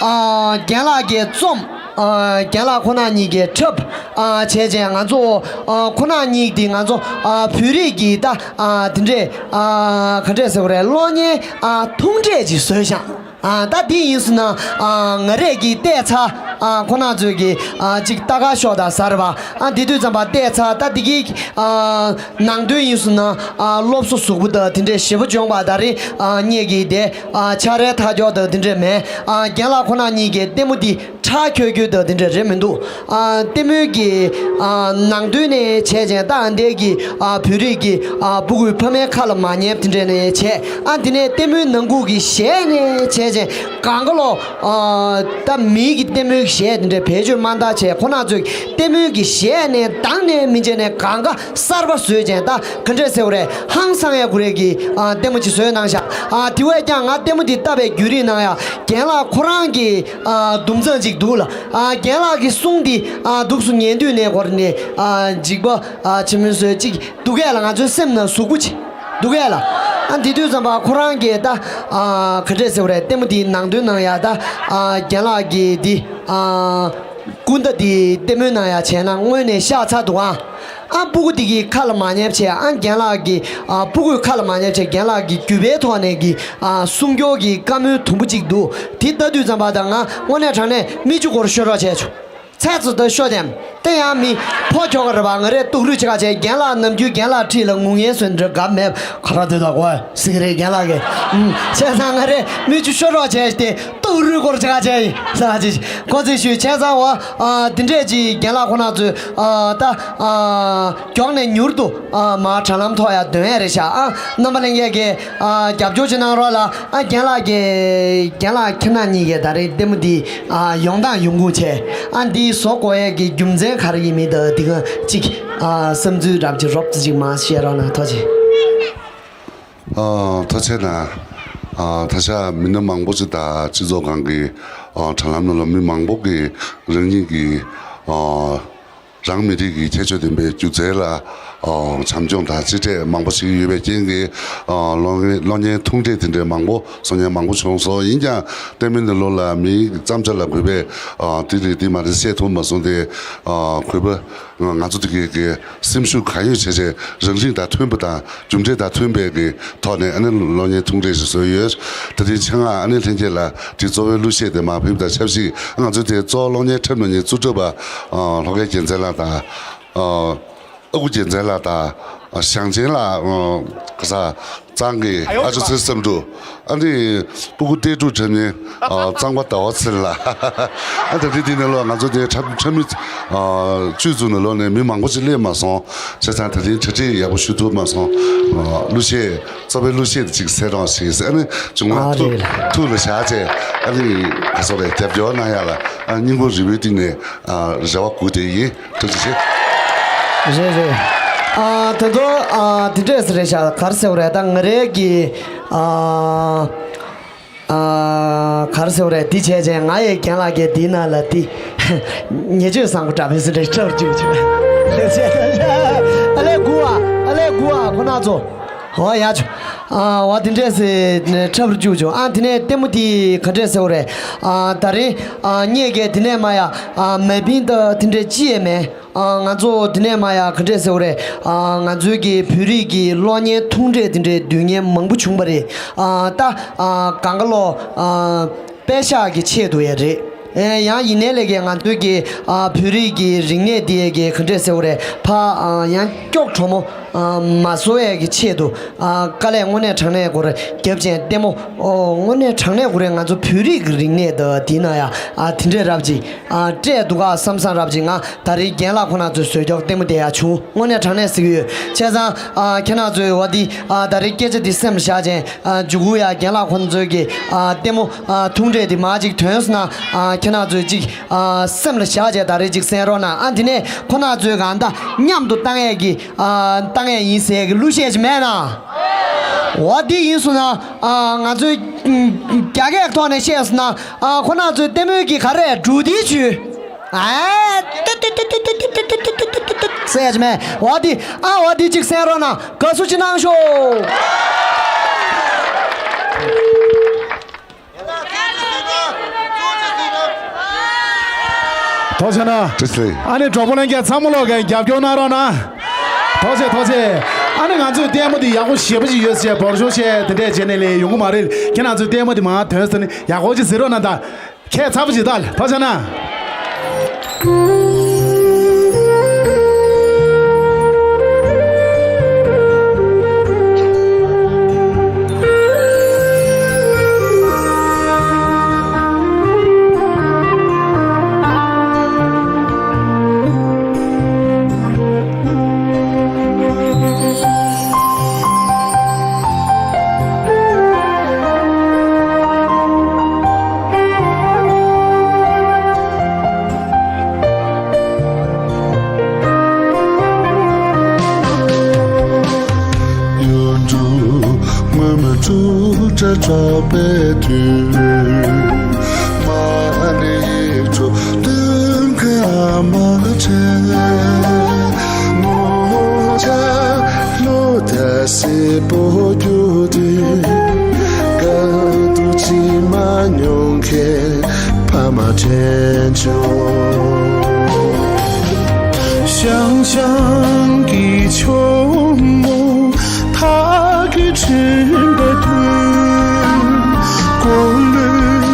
ཨ་རྒན་ལགས་ཀྱི་རྩོམ། ཨ་རྒན་ལགས་ཁོ་ན་གཉིས་ཀྱིས་འཁྲབ། ཨ་བྱས་རྗེས་ང་ཚོ་ཨ་ཁོ་ན་གཉིས་དེ་ང་ཚོ་ཨ་བོད་རིགས་ཀྱི་ད་ཨ་དེ་འདྲས་ཨ་ག་འདྲས་ཟེར་བ་རེད། གློག་བརྙན་ཨ་ཐུང་གྲས་ཅིག་བཟོས་ཤག་ཨ་ད་དེ་ཡིན་སོང་ན་ཨ་ང་རས་ཀྱིས་བལྟས་ཚར། ཨ་ཁོ་ན་ཚོས་ཀྱིས་ཨ་ཅིག་ལྟ་ག་ཤོག་དང་ཟེར་བ། ཨ་དེ་དུས་ཙམ་པ་བལྟས་ཚར། ད་དེ་གི་ཨ་ནང་དོན་ཡིན་སོང་ན་ཨ་སློབ་གསོ་གཟུགས་པོ་དང་དེ་འདྲས་ཞེ་པོ་སྦྱོང་བ་ད་རེས་ཨ་ངེད་ཀྱིས་དེ་ཨ་ཆ་རའི་ཐག་གཅོད་དང་དེ་འདྲས་མེད། ཨ་རྒན་ལགས་ཁོ་ན་གཉིས་ཀྱིས་ལྟད་མོ་འདི་ཁྲ་ཁྱོལ་ཁྱོལ་དང་དེ་འདྲས་རེད་མི་འདུག་ཨ་ལྟད་མོའི་གི་ཨ་ནང་དོན་ནས་བྱས་ཙང་ད་ཨ་འདས་ཀྱི་ཨ་བོད་རིགས་ཀྱི་ཨ་སྤུ་གུའི་ཕ་མའི་ཁ་ལ་མ་ཉན་དེ་འདྲས་ནས་བྱས། ཨ་དེ་ནས་ལྟད་མོའི་ནང་ཁུལ་གྱི་གཞས་ནས་བྱས་ཙང་གང་ག་ལོ། ཨ་ད་མིའི་གི་ལྟད་མོའི་གི་གཞས་དེ་འདྲས་བེད་སྤྱོད་མ་འདང་བྱས། ཁོ་ན་ཚོས་ལྟད་མོའི་གི་གཞས་ནས་དང་ནས་མི་བྱས་ནས་གང་ག་གསར་པ་བཟོས་ཙང་ད་ག་འདྲས་ཟེར་བ་རེད། ཧང་སང་ཡ་གུ་རེ་གི་ཨ་ལྟད་མོ་ཅིག་བཟོས་གནང་ཤག་ཨ་དེ་བས་ཀྱང་ང་ལྟད་མོ་འདི་ལྟ་བའི་བརྒྱུད་རིམ་ནང་ཡ་རྒན་ལགས་ཁོ་རང་གི་ཨ་དུམ་ཚང་ཅིག་འདུག་ལ། ཨ་རྒན་ལགས་ཀྱི་གསུང་འདི་ཨ་འདུག་སེ་ཉན་དུས་ནས་འཁོར་ནས་ཨ་འཇིགས་པ་ཨ་ཆེན་མོ་བཟོས་ཅིག་འདུག་གས་ལ། ང་ཚོའི་སེམས་ནང་ཟུག་པོ་ཅིག་འདུག་གས་ལ། ཨ་འདི་དུས་ཙམ་པ་ཁོ་རང་གིས་ད་ཨ་ག་འདྲས་ཟེར་བ་རེད། ལྟད་མོ་འདིའི་ནང་དོན་ནང་ཡ་ད་ཨ་རྒན་ལགས་ཀྱིས་འདི་ཨ་སྐུ་ཟླ་འདི་ལྟད་མོའི་ནང་ཡ་བྱས་ན་དངོས་གནས་ཤག་ཚ་འདུག་ཨ། ཨ་སྤུ་གུ་འདི་གི་ཁ་ལ་མ་ཉན་བྱས། ཨ་རྒན་ལགས་ཀྱི་ཨ་སྤུ་གུའི་ཁ་ལ་མ་ཉན་བྱས། རྒན་ལགས་ཀྱི་རྒྱུད་པའི་ཐོག་ནས་ཀྱི་ཨ་གསུང་སྐྱོར་གྱི་བཀའ་མོལ་དུམ་བུ་གཅིག་འདུག་དེ་ལྟ་དུས་ཙམ་པ་ད་ང་དངོས་གནས་དྲང་གནས་མིག་ཆུ་སྐོར་ཤོར་རོགས་བྱས་བྱུང་། ཚད་ཙམ་ད་ཤོར་དེམ། དེ་ཡང་མི་ཕོ་ཁྱོ་ག་རེད་པ། ང་རས་སྟུག་རུས་བྱེད་ག་བྱས། རྒན་ལགས་ནམ་རྒྱུན་རྒན་ལགས་འཁྲིས་ལ་ངུ་ངན་བཟོས་འདྲ་དགའ་མེད། ག་ར་དེ་དག་གོ་ཟེར་གི་རེད་རྒན་ལགས་ཀྱིས། ཨུམ། བྱས་ཙང་ང་རས་མིག་ཆུ་ཤོར་རོགས་བྱས་ཏེ་སྟུག་རུས་སྐོར་བྱེད་ག་བྱས་ཡིན་ཟེར་ག་ཅིག་གོ་ཚིག་ཞུས། བྱས་ཙང་འོ་ཨ་འདི་འདྲས་ཅིག་རྒན་ལགས་ཁོ་ན་ཚོས་ཨ་ད་ཨ་མགྱོགས་ནས་མྱུར་དུ་ཨ་མ་དྲ་ལམ་ཐོག་ཡ་འདོན་ཡ་རེད་ཤག་ཨ་རྣམ་པ་ལྷན་རྒྱས་ཀྱིས་ཨ་རྒྱབ་སྐྱོར་ཅིག་གནང་རོགས་ལ། ཨ་རྒན་ལགས་ཀྱིས་རྒན་ལགས་ཁྱེད་རྣམ་གཉིས་ཀྱིས་ད་རེས་ལྟད་མོ་འདི་ཨ་ཡོང་སྟངས་ཡོང་ཁུངས་བྱས། ཨ་འདི་བཟོ་དགོས་ཡས་ཀྱི་རྒྱུ་མཚན་ག་རེ་ཡིན་མིན་དང་འདི་ག་ཅིག་ཨ་བསམ་ཚུལ་རབ་ཅིག་རོབ་ཙམ་ཅིག་མར་བཤད་རོགས་གནང་། ཐུགས་རྗེ་ཆེ། ཨ་ཐུགས་རྗེ་གནང་། ཨ་ད་ཆ་མི་སྣ་མང་པོ་ཅིག་དང་སྤྱི་ཚོགས་སྒང་གི་ཨ་དྲ་ལམ་ནང་ལ་མི་མང་པོ་གིས་རང་ཉིད་ཀྱི་ཨ་རང་མི་རིགས་ཀྱི་ཁྱད་ཆོས་ལྡན་པའི་སྒྱུ་རྩལ་ལ་ཨ་བྱམས་སྐྱོང་དང་གཅེས་སྤྲས་མང་པོ་ཞིག་ཡོད་པའི་རྐྱེན་གྱིས། ཨ་གློག་བརྙན་གློག་བརྙན་ཐུང་གྲས་དེ་འདྲའི་མང་པོ་བཟོ་མཁན་མང་པོ་བྱུང་སོང་། ཡིན་ཀྱང་ལྟད་མོའི་ནང་ལོགས་ལ་མིའི་བརྩམས་བྱ་ལ་གུས་པས་ཨ་དེ་རེད་འདི་མ་རེད་བཤད་ཐུབ་མ་སོང་སྟེ། ཨ་གུས་པ་ང་ཚོ་དེ་གའི་གི་སེམས་ཤུགས་གང་ཡོད་བྱས་བྱས་རང་རིགས་དང་མཐུན་པ་དང་རྒྱུ་འབྲས་དང་མཐུན་པའི་གི་ཐོག་ནས་ཨ་ནི་གློག་བརྙན་ཐུང་གྲས་ཤིག་བཟོས་ཡོད། ད་ཐེངས་ཆེད་མངགས་ཨ་ནི་ལྷན་རྒྱས་ལ་དེ་གཙོ་བོའི་གླུ་གཞས་དེ་མར་ཕུལ་དང་ཆབས་ཅིག་ང་ཚོ་དེ་གཙོ་བོ་གློག་བརྙན་འཁྲབ་གནང་མཁན་གཙོ་འཁྲབ་པ་ཨ་ལྷོ་ཁའི་རྒྱལ་མཚན་ལགས་དང་། ཨ་ཨ་ཁུ་རྒྱལ་མཚན་ལགས་དང་། ཨ་ཞང་ཆེན་ལགས། ཨ་ག་ས་གཙང་གི་ཨ་ཅོ་ཚེ་བསམ་འགྲུབ། ཨ་ནི་སྤུ་གུ་ཏེ་ཀྲུ་འཁྲབ་མཁན་ཨ་གཙང་པ་ཟླ་བ་ཚེ་ལགས། ཨ་ད་དེ་དེ་ནང་ལོགས་ང་ཚོ་དེ་འཁྲབ་འཁྲབ་མི་ཨ་བཅུ་ཙམ་ནང་ལོགས་ནས་མི་མང་པོ་ཞིག་སླེབས་མ་སོང་། བྱས་ཙང་ད་ཐེངས་གྲ་སྒྲིག་ཡག་པོ་ཞུ་ཐུབ་མ་སོང་། ཨ་གླུ་གཞས་གཙོ་བོའི་གླུ་གཞས་དེ་གཅིག་གསན་རོགས་ཞེས་ཟེར། ཨ་ནི་བྱུང་བ་ཨ་ཐུགས་རེད་ལགས། ཐུགས་ལ་བཞག་བྱས་ཨ་ནི་ག་ཚོད་རེད་རྒྱབ་སྐྱོར་གནང་ཡ་ལ་ཨ་སྙིང་ཁོང་རུས་པའི་གཏིང་ནས་ཨ་རེ་བ་དགོས་དེ་ཡིན། ཐུགས་རྗེ་ཆེ། རེད་རེད། ཨ་ད་དུང་ཨ་དེ་འདྲས་རེད་ཤག་ག་རེ་ཟེར་བ་རེད། ད་ང་རའི་གི་ཨ་ཨ་ག་རེ་ཟེར་བ་རེད། འདི་བྱས་བྱས་ང་ཡི་རྒན་ལགས་ཀྱིས་འདི་ནང་ལ་འདི་ཉེས་སྤྱོད་བཟང་པོ་འདྲ་བས་སུ་འདྲ་སྤྲོར་བཅུག་བྱུང་། ཨ་ལས་དགུ་བ་ཨ་ལས་དགུ་བ་ཁོ་ན་ཚོ། ཧོ་ཡ་ཆུ། ཨ་བ་དེ་འདྲས་སེ་འཁྲབ་རུ་བཅུག་བྱུང་། ཨ་དེ་ནས་ལྟད་མོ་དེ་ག་འདྲས་ཟེར་བ་རེད། ཨ་ད་རེས་ཨ་ངས་ཀྱི་དེ་ནས་མ་ཡ་ཨ་མེ་ཕིན་ད་དེ་འདྲས་ཅི་ཡས་མེད། ཨ་ང་ཚོ་དེ་ནས་མ་ཡ་ག་འདྲས་ཟེར་བ་རེད། ཨ་ང་ཚོའི་གི་བོད་རིགས་ཀྱི་གློག་བརྙན་ཐུང་གྲས་དེ་འདྲས་བསྡུ་མཁན་མང་པོ་བྱུང་བ་རེད། ཨ་ད་ཨ་གང་ག་ལོ་ཨ་པད་ཤག་གི་ཆེད་དུ་ཡ་རེད། ཨེ་ཡང་ཡིན་ནའི་ལས་ཀའི་ང་ཚོའི་གི་ཨ་བོད་རིགས་ཀྱི་རིག་གནས་དེ་ཡས་གི་ག་འདྲས་ཟེར་བ་རེད། ཕ་ཨ་ཡང་སྐྱོག་གྲོགས་མོ་ཨ་མ་བཟོ་ཡས་གི་ཆེད་དུ་ཨ་དཀའ་ལས་དངོས་གནས་དྲང་གནས་སྐོར་རྒྱབ་ཅན་ལྟད་མོ། ཨོ་དངོས་གནས་དྲང་གནས་སྐོར་རེད། ང་ཚོ་བོད་རིགས་ཀྱི་རིག་གནས་དང་དེའི་ནང་ཡ་ཨ་དེ་འདྲས་རབ་ཅིག་ཨ་སྤྲད་འདུག་ག་བསམ་བསམ་རབ་ཅིག་ང་ད་རེས་རྒན་ལགས་ཁོ་ན་ཚོས་བཟོས་ཀྱོག་ལྟད་མོ་དེ་ཡ་བྱུང་། དངོས་གནས་དྲང་གནས་ཟེར་གི་ཡོད། བྱས་ཙང་ཨ་ཁྱེད་རང་ཚོས་འོ་འདི་ཨ་ད་རེས་སྐད་ཆ་འདི་སེམས་ལ་བཞག་ཅན། ཨ་མཇུག་གུ་ཡ་རྒན་ལགས་ཁོ་ཚོས་ཀྱི་ཨ་ལྟད་མོ་ཨ་ཐུང་གྲས་འདི་མར་ཅིག་ཐོན་སོང་ན་ཨ་ཁྱེད་རང་ཚོས་ཅིག་ཨ་སེམས་ལ་བཞག་བྱས་ད་རེས་ཅིག་གསན་རོགས་གནང་། ཨ་འདི་ནས་ཁོ་རང་ཚོས་གང་ལྟར་མཉམ་དུ་བཏང་ཡས་ཀྱི་ཨ་བཏང་ཡས་ཡིན་ཟེར་གི་གླུ་གཞས་ཅིག་མེད་ན། འོ་འདི་ཡིན་སོང་ན་ཨ་ང་ཚོས་རྒྱ་སྐད་ཐོག་ནས་བཤད་སོང་ན་ཨ་ཁོ་རང་ཚོས་ལྟད་མོའི་གི་ག་རེ་འབྲུ་དེའི་ཆུ། ཨ། ཟེར་ཡ་ཅིག་མེད། འོ་དེ། ཨ་འོ་དེ་ཅིག་གསན་རོགས་གནང་། དགའ་བསུ་ཅིག་གནང་ཤོག། ཐུགས་རྗེ་གནང་། ཨ་ནི་གྲོགས་པོ་ལྷན་རྒྱས་ཚང་མ་ལོག་གིས་རྒྱབ་སྐྱོར་གནང་རོགས་གནང་། ཐུགས་རྗེ་ཆེ། ཐུགས་རྗེ་ཆེ། ཨ་ནི་ང་ཚོའི་ལྟད་མོ་འདི་ཡག་པོ་ཞེ་པོ་ཅིག་ཡོད་ཟེར་བོར་ཤོག་བཤད་དེ་འདྲས་བྱས་ནས་ལས་ཡོང་གི་མ་རེད། ཁྱེད་རང་ཚོའི་ལྟད་མོ་འདི་མར་ཐོན་ཟེར་ནས་ཡག་པོ་ཅིག་གཟིགས་རོགས་གནང་དང་། ཁྱེད་ཚ་པོ་ཅིག་ལྟ། ཐུགས་རྗེ་གནང་། གཡུ་འབྲུག་སྔོན་མོ་འབྲུག་སྒྲ་སྒྲོག་པའི་དུས། མ་ཎི་ཡིག་དྲུག་འདོན་གྱི་ཨ་མ་དྲན། ངོ་ལྕགས་ལོ་ཟླ་སེར་པོ་རྒྱུ་དུས། དཀའ་སྡུག་ཅི་མ་མྱོང་མཁན་ཕ་མ་དྲན་བྱུང་། ཞང་ཞང་གི་ཆུ་མོ་ཐག་གིས་འཁྲུད་པའི་དུས། སྐུ་ལུས་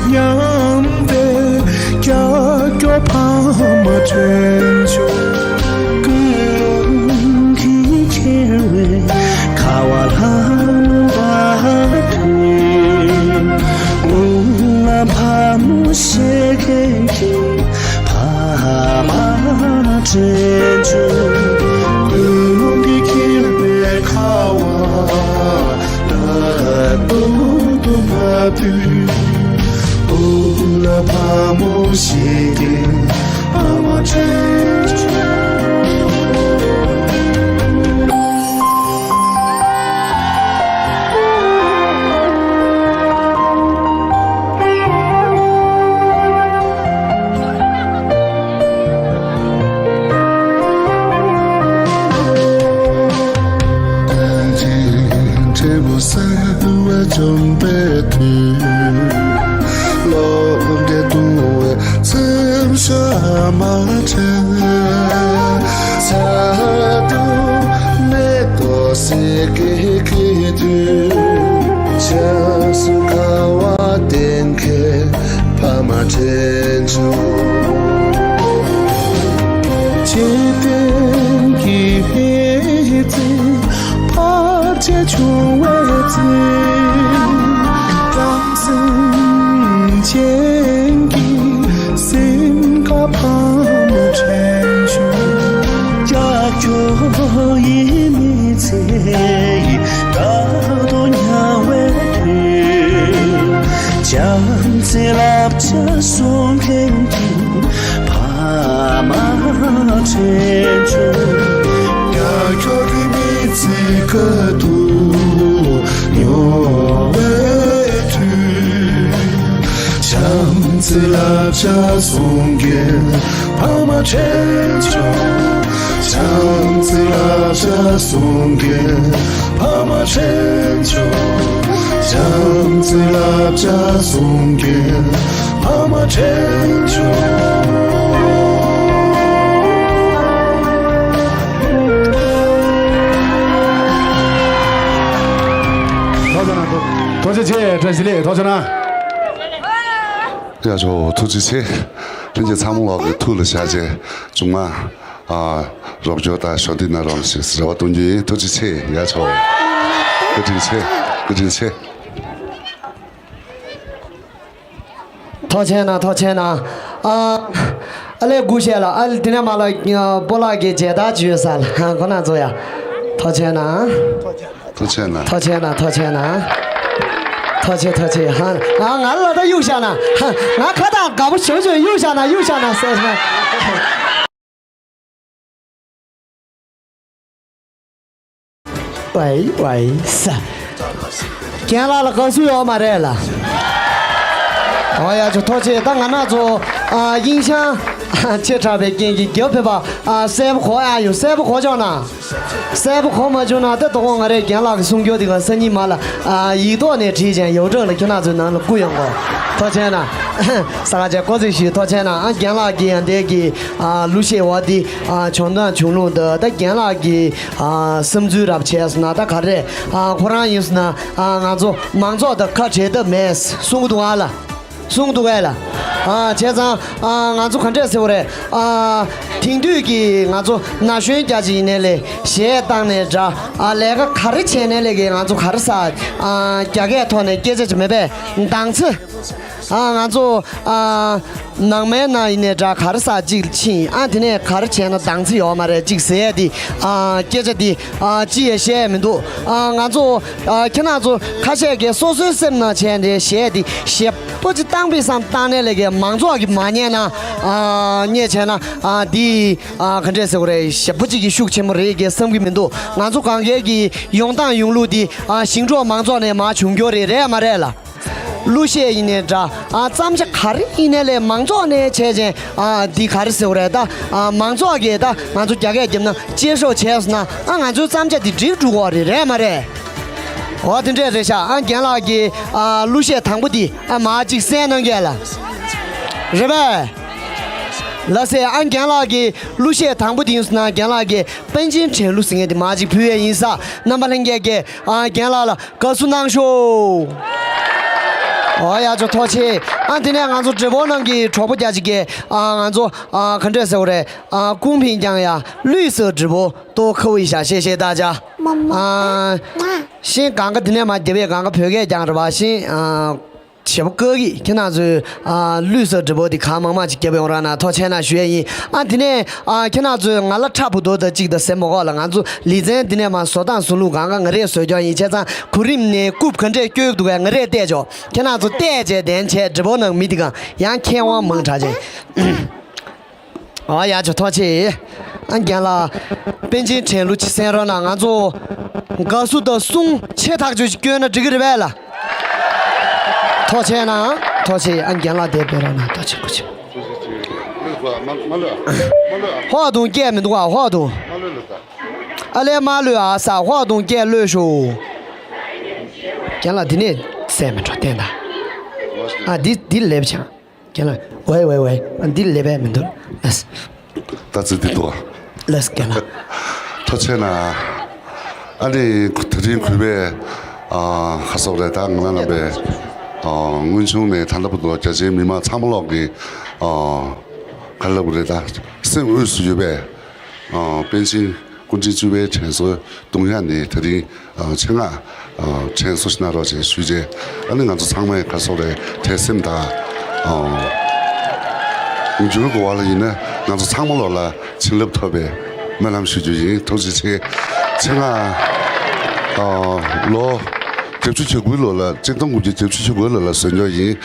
མཉམ་པའི་ཀྱག་ཀྱོག་ཕ་མ་དྲན་བྱུང་། ཀུན་སློང་གིས་ཁྱེར་བའི་ཁ་བ་ལྷམ་པ་དུས། སྔོན་ལ་ཕ་མ་བཞད་མཁན་གྱི་ཕ་མ་དྲན་བྱུང་། ཀུན་སློང་གིས་ཁྱེར་བའི་ཁ་བ་ལྟ་ཏོག་ཏོ་མ་དུས། སྔོན་ལ་ཕ་མ་བཞད་མཁན་ཕ་མ་དྲན་བྱུང་། གཏན་ཚིགས་འབྲས་བུ་གསལ་བའི་འཇོམས་པའི་དུས། སློབ་གྲྭས་བརྡུང་བའི་འཚེམ་བྱ་མ་དྲན། ཚ་གདུང་མེ་ཏོག་སེར་གྱིས་སྐྱེས་དུས། ཆབ་སྲིད་ཁ་བ་བསྟན་མཁན་ཕ་མ་དྲན་བྱུང་། འཇིག་རྟེན་གྱི་མི་ཚེ་བར་ཆད་བྱུང་བའི་ཚེ། རང་སེམས་ཅན་གྱི་སེམས་ཁ་ཕ་མ་དྲན་བྱུང་། ཀྱག་ཀྱོག་ཡིད་མི་ཚེ་ཡི་དགའ་སྟོན་ཉལ་བའི་དུས། བྱམས་བརྩེའི་བསླབ་བྱ་གསུང་མཁན་གྱི་ཕ་མ་དྲན་བྱུང་། ཀྱག་ཀྱོག་གི་མི་ཚེ་ཁ་ཐུག་མྱོང་བའི་དུས། བྱམས་བརྩེའི་བསླབ་བྱ་གསུང་མཁན་ཕ་མ་དྲན་བྱུང་། བྱམས་བརྩེའི་བསླབ་བྱ་གསུང་མཁན་ཕ་མ་ཕྲན་བཅོ། བྱམས་བརྩེའི་བསླབ་བྱ་གསུང་མཁན་ཕ་མ་ཕྲན་བཅོ། ཐུགས་རྗེ་ཆེ། བཀྲ་ཤིས་བདེ་ལེགས། ཐུགས་རྗེ་གནང་། ཡ་ཆོ་ཐུགས་རྗེ་ཆེ། ལྷན་རྒྱས་ཚང་མ་ལོག་གི་ཐུགས་ལ་བཞག་བྱས་མཇུག་མ། ཨ། རོགས་སྐྱོར་དང་གཞོགས་འདེགས་གནང་རོགས་ཞེས་རེ་བ་གཏོང་རྒྱུ་ཡིན། ཐུགས་རྗེ་ཆེ། ཡ་ཆོ། བཀའ་དྲིན་ཆེ། བཀའ་དྲིན་ཆེ། ཐུགས་རྗེ་གནང་། ཐུགས་རྗེ་གནང་། ཨ། ཨ་ལས་སྒུག་བཤད་ལ། ཨ་ལས་དེ་ནས་མ་ལ་སྤོ་ལགས་ཀྱི་མཇལ་དར་ཅིག་ཡོད་ས་ལ། ཨ། ཁོ་ན་ཚོ་ཡ། ཐུགས་རྗེ་གནང་། ཐུགས་རྗེ་གནང་། ཐུགས་རྗེ་གནང་། ཐུགས་རྗེ་གནང་། ཐུགས་རྗེ་ཐུགས་རྗེ། ཧ། ང་ང་ལ་ད་གཡུག་བཞག་ན། ཧ། ང་ཁ་བཏགས་དགའ་པོ་བྱུང་བྱུང་། གཡུག་བཞག་ན། གཡུག་བཞག་ན་ཟེར་ན། ཝའི་ཝའི་ས། རྒན་ལགས་ལ་དགའ་བསུ་ཡོད་མ་རེད་ལ། ཨོ་ཡ་ཆོ་ཐུགས་རྗེ་ཆེ། ད་ང་ན་ཚོ་ཨ་དབྱིངས་ཤང་ཆེ་དྲགས་པའི་རྐྱེན་གྱིས་རྒྱབ་ཕེབས་པ་ཨ་གསལ་པོ་གོ་ཡ་ཡོད། གསལ་པོ་གོ་བྱུང་ན། གསལ་པོ་གོ་མ་བྱུང་ན་ད་དོ་དགོང་ང་རེ་རྒན་ལགས་ཀྱི་གསུང་སྐྱོར་འདི་ག་སང་ཉིན་མ་ལ་ཨ་ཡིག་ཐོག་ནས་བྲིས་ཅན་ཡོངས་གྲགས་ལ་ཁྱེད་རང་ཚོའི་ནང་ལ་བསྐུར་ཡོང་གོ། ཐུགས་རྗེ་གནང་། ས་ག་ཅན་ཀོ་ཚིག་ཞུས། ཐུགས་རྗེ་གནང་། ཨ་རྒན་ལགས་ཀྱི་ཡང་འདས་ཀྱི་ཨ་གླུ་གཞས་འོ་འདི་ཨ་བྱུང་སྟངས་བྱུང་ལུགས་འདི། ད་རྒན་ལགས་ཀྱི་ཨ་བསམ་ཚུལ་རབ་བྱས་སོང་ན་ད་ག་རེ། ཨ་ཁོ་རང་ཡིན་སོང་ན་ཨ་ང་ཚོ་མང་ཚོགས་དང་ཁ་བྲལ་ཐབས་མེད་གསུང་གི་འདུག་ཨ་ལ། གསུང་གི་འདུག་ཨ་ལ། ཨ་བྱས་ཙང་ཨ་ང་ཚོ་ག་འདྲས་ཟེར་བ་རེད། ཨ་དེང་དུས་ཀྱི་ང་ཚོ་ན་གཞོན་རྒྱ་ཆེ་ཡིན་ནའི་ལས་གཞས་བཏང་ནའི་འདྲ། ཨ་ལས་ཀ་ག་རེ་བྱས་ནའི་ལས་ཀྱི་ང་ཚོ་ག་རེ་ཟ། ཨ་རྒྱ་སྐད་ཐོག་ནས་སྐད་ཆ་ཅིག་མེད་པས་མདང་ཚེ། ཨ་ང་ཚོ་ཨ་ནང་མའི་ནང་ཡིན་ནའི་འདྲ། ག་རེ་ཟ་ཅིག་ཕྱིན། ཨ་དེ་ནས་ག་རེ་བྱས་ན་མདང་ཚེ་ཡོད་མ་རེད་ཅིག་ཟེར་ཡས་དེ། ཨ་སྐད་ཆ་དེ་ཨ་ཅི་ཡས་བཤད་ཡས་མི་འདུག། ཨ་ང་ཚོ་ཨ་ཁྱེད་རང་ཚོ་ཁ་ཤས་ཀྱིས་སོ་སོའི་སེམས་ནང་བྱས་ནས་གཞས་དེ་ཞེ་པོ་ཅིག་བཏང་པའི་བསམ་བཏང་ནའི་ལས་ཀྱི་མང་ཚོགས་ཀྱིས་མ་རྙེད་ན། ཨ་རྙེད་བྱས་ན་ཨ་དེ་ཨ་ག་འདྲས་ཟེར་དགོས་རེད། ཞེ་པོ་ཅིག་གི་ཤུགས་ཆེན་པོ་རེད་ཀྱི་བསམ་གྱི་མི་འདུག། ང་ཚོ་གང་གས་ཀྱི་ཡོང་སྟངས་ཡོང་ལུགས་དེ་ཨ་ཞིང་འབྲོག་མང་ཚོགས་ནས་མར་བྱུང་རྒྱུ་རེད། རེད་མ་རེད་ལ། གླུ་གཞས་ཡིན་ནའི་འདྲ། ཨ་རྩམ་ཇ་ག་རེ་ཡིན་ནའི་ལས་མང་ཚོགས་ནས་བྱས་ཅན། ཨ་འདི་ག་རེ་ཟེར་དགོས་རེད་ད། ཨ་མང་ཚོགས་ཀྱིས་ད་ང་ཚོ་རྒྱ་སྐད་བརྒྱབ་ན་གཅེས་སྲོག་བྱས་སོང་ན། ཨ་ང་ཚོའི་རྩམ་ཇ་འདི་འགྲིག་འགྲོ་གི་རེད། རེད་མ་རེད། འོ་དེ་འདྲས་རེད་ཤག། ཨ་རྒན་ལགས་ཀྱི་ཨ་གླུ་གཞས་དང་པོ་འདི་ཨ་མར་ཅིག་གསན་གནང་གས་ལ། རེད་པས། ལགས་སེ། ཨ་རྒན་ལགས་ཀྱི་གླུ་གཞས་དང་པོ་འདི་ཡིན་སོང་ན་རྒན་ལགས་ཀྱི་པཎ་ཆེན་དྲན་གླུ་ཟེར་མཁན་འདི་མར་ཅིག་ཕུལ་ཡས་ཡིན་ས། རྣམ་པ་ལྷན་རྒྱས་ཀྱིས་ཨ་རྒན་ལགས་ལ་དགའ་བསུ་གནང་ཤོག། ཨོ་ཡ་ཅོ་ཐུགས་རྗེ་ཆེ། ཨ་དེ་ནས་ང་ཚོ་འབྲས་སྤུངས་ནང་གི་གྲོགས་པོ་རྒྱ་ཆེ་གིས་ཨ་ང་ཚོ་ཨ་ག་འདྲས་ཟེར་བ་རེད། ཨ་ཀུང་ཕིང་ཀྱང་ཡ་绿色直播多扣一下，谢谢大家。 མ་མ། ཨ་ཤིང་གང་ག་དེ་ནས་མ་རྒྱབ་པའི་གང་ག་བོད་སྐད་ཀྱང་རེད་པ། ཤིང་ཨ་བྱེད་པོ་ཀ་གི་ཁྱེད་རང་ཚོས་ཨ་绿色直播དེ་གང་མང་མང་ཅིག་རྒྱབ་ཡོང་ར་ན་ཐུགས་རྗེ་ཆེ་གནང་ཞུ་ཡས་ཡིན། ཨ་དེ་ནས་ཨ་ཁྱེད་རང་ཚོས་ང་ལ་ཁྲ་བུ་དོ་ད་ཅིག་ད་ཟེར་མ་དགོས་ལ། ང་ཚོ་ལེ་ཚན་དེ་ནས་མ་བཟོ་སྟངས་བཟོ་ལུགས་གང་ག་ང་རས་བཟོས་ཀྱང་ཡིན། བྱས་ཙང་གོ་རིམ་ནས་རྐུབ་ག་འདྲས་སྐྱོད་འདུག་གས་ང་རས་བལྟས་ཆོག། ཁྱེད་རང་ཚོ་བལྟས་བྱས་དན་བྱས་འབྲས་སྤུངས་ནང་མི་དེ་གང་ཡང་མཁས་དབང་མང་དྲགས་བྱས། ཨ་ཡ་ཅོ་ཐུགས་རྗེ་ཆེ། ཨ་རྒན་ལགས་པཎ་ཆེན་དྲན་གླུ་ཅིག་གསན་རོགས་གནང་། ང་ཚོ་དགའ་བསུ་དང་གསུང་ཆེ་ཐག་ཆོད་ཅིག་སྐྱོན་ན་འགྲིག་གི་རེད་པས་ལ། ཐུགས་རྗེ་ཆེ་གནང་། ཐུགས་རྗེ་ཆེ། ཨ་རྒན་ལགས་དེ་སྤེལ་རོགས་གནང་། ཐུགས་རྗེ་ཆེ། ཐུགས་རྗེ་ཆེ། ཧོ་དུང་སྐད་མི་འདུག་ཨ། ཧོ་དུང་། ཨ་ལས་མ་ལོས་ཨ་ས། ཧོ་དུང་སྐད་ལོས་ཤོག། རྒན་ལགས་འདི་ནས་གསལ་མི་འགྲོ་བསྟན་ད། ཨ་འདི་འདི་ལེབ་ཆང་། རྒན་ལགས། ཝེ་ཝེ་ཝེ། འདི་ལེབ་པས་མི་འདུག་ལགས། ད་ཚིག་འདི་འདུག་ལགས། རྒན་ལགས། ཐུགས་རྗེ་ཆེ་གནང་། ཨ་ནི་དེ་རིང་གུས་པས་ཨ་ཁ་སོག་རེད། ད་ང་རང་རྣམ་པས་ཨ་སྔོན་བྱུང་ནས་ད་ལྟ་བར་དུ་རྒྱ་ཆེའི་མི་མང་ཚང་མ་ལོག་གི་ཨ་ག་ལབ་རེད། ད་སེམས་དབུས་སུ་ཡོད་པའི་ཨ་པཎ་ཆེན་སྐུ་ཕྲེང་བཅུ་པའི་དྲན་གསོ་གཏོང་ཡ་ནི་དེ་རིང་ཨ་ཆེད་མངགས་ཨ་དྲན་གསོ་ཞིག་གནང་རོགས་ཞེས་ཞུས་རྗེས། ཨ་ནི་ང་ཚོ་ཚང་མས་ག་སོག་རེད། དད་སེམས་དང་ཨ་འགྱུར་དགོས་པ་ལ་ཡིན་ན་ང་ཚོ་ཚང་མ་ལོག་ལ་བྱིན་རླབས་ཐོབ་པའི་སྨོན་ལམ་ཞུ་རྒྱུ་ཡིན། ཐུགས་རྗེ་ཆེ། ཆེད་མངགས་ཨ་ལོ་བརྒྱད་ཅུ་གྱ་དགུའི་ལོ་ལ། ཆིག་སྟོང་དགུ་བརྒྱ་བརྒྱད་ཅུ་གྱ་དགུའི་ལོ་ལ་བཟོས་འཇོག་ཡིན།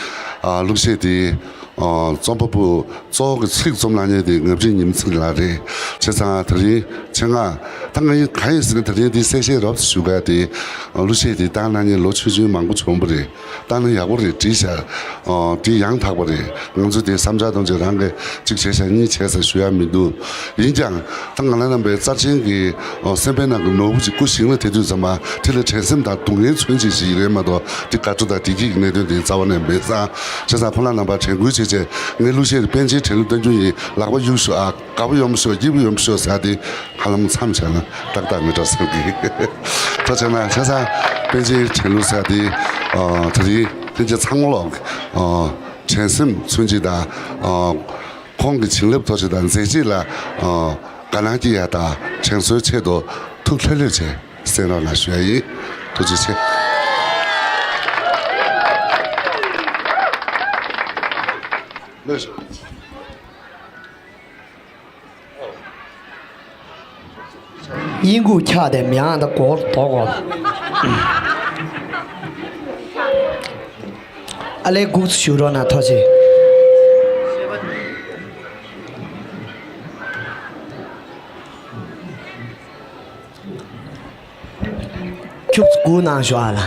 ཨ་གླུ་གཞས་དེ་ཨ་རྩོམ་པ་པོ་གཙོ་བོ་གི་ཚིག་རྩོམ་གནང་མཁན་དེ་ངབ་རིང་ཉི་མ་ཚེ་རིང་ལགས་རེད། བྱས་ཙང་དེ་རིང་ཆེད་མངགས་ ད་ང་ཡིན་གང་ཡིན་ཟེར་ན། ད་རིང་འདི་གསལ་བཤད་རོབ་ཙམ་ཞུ་ག་དེ། གླུ་གཞས་དེ་བཏང་གནང་མཁན་ལོ་ཆུང་ཆུང་མང་པོ་བྱུང་བ་རེད། བཏང་ན་ཡག་པོ་རེད། བྲིས་བཞག་འདི་ཡང་དག་པ་རེད། ང་ཚོ་དེ་བསམ་འཆར་གཏོང་བྱས་རང་གིས་གཅིག་བྱས་ཤག་གཉིས་བྱས་ཤག་ཞུ་ཡ་མི་འདུག་ཡིན་ཀྱང་ད་ང་རང་རྣམ་པའི་རྩ་ཆེན་གྱི་སེམས་པའི་ནང་གི་ནོར་བུ་ཅིག་སྐུ་ཞིང་ལ་དེ་དུས་ཙམ་པ་དེ་ལ་དྲན་སེམས་དང་སྡུག་བསྔལ་མཚོན་བྱེད་ཞིག་རེད་མ་གཏོགས། དེ་དགའ་སྤྲོ་དང་བདེ་སྐྱིད་ཀྱི་གནད་དོན་དེ་རྩ་བ་ནས་མེད་ཙང་། བྱས་ཙང་ཕོ་ལྷ་རྣམ་པ་དྲན་སྐུལ་བྱས་བྱས། ངའི་གླུ་གཞས་དེ་པཎ་ཆེན་དྲན་གླུ་བཏང་རྒྱུ་ཡིན། ལག་པ་གཡུག་ཤོག་ཨ། དགའ་པོ་ཡོང་ཤོག་སྐྱིད་པོ་ཡོང་ཤོག་ཟེར་དེ་ཧ་ལམ་མཚམས་བཞག་ན་ཏག་ཏག་མི་འདྲ་བསམ་གི། ཐུགས་རྗེ་གནང་། བྱས་ཙང་པཎ་ཆེན་དྲན་གླུ་ཟེར་དེ་ད་རིང་ལྷན་རྒྱས་ཚང་མ་ལོག་དྲན་སེམས་མཚོན་བྱེད་དང་། ཁོང་གི་བྱིན་རླབས་ཐོབ་བྱེད་དང་མཛད་རྗེས་ལ་དགའ་སྣང་སྐྱེ་ཡ་དང་དྲན་གསོའི་ཆེད་དུ་ཐུགས་ལྷོད་ལྷོད་བྱས་གསན་རོགས་གནང་ཞུ་ཡ་ཡིན། ཐུགས་རྗེ་ཆེ། ལོས། དབྱིན་གུག་ཁྱག་དེ་མིང་ད་གོར་དོ་གོ། ཨ་ལས་སྒུག་ཞུ་རོགས་གནང་། ཐུགས་རྗེ་ཆེ། ཁྱུག་ཙམ་སྒུག་གནང་ཞོག་ཨ་ལ།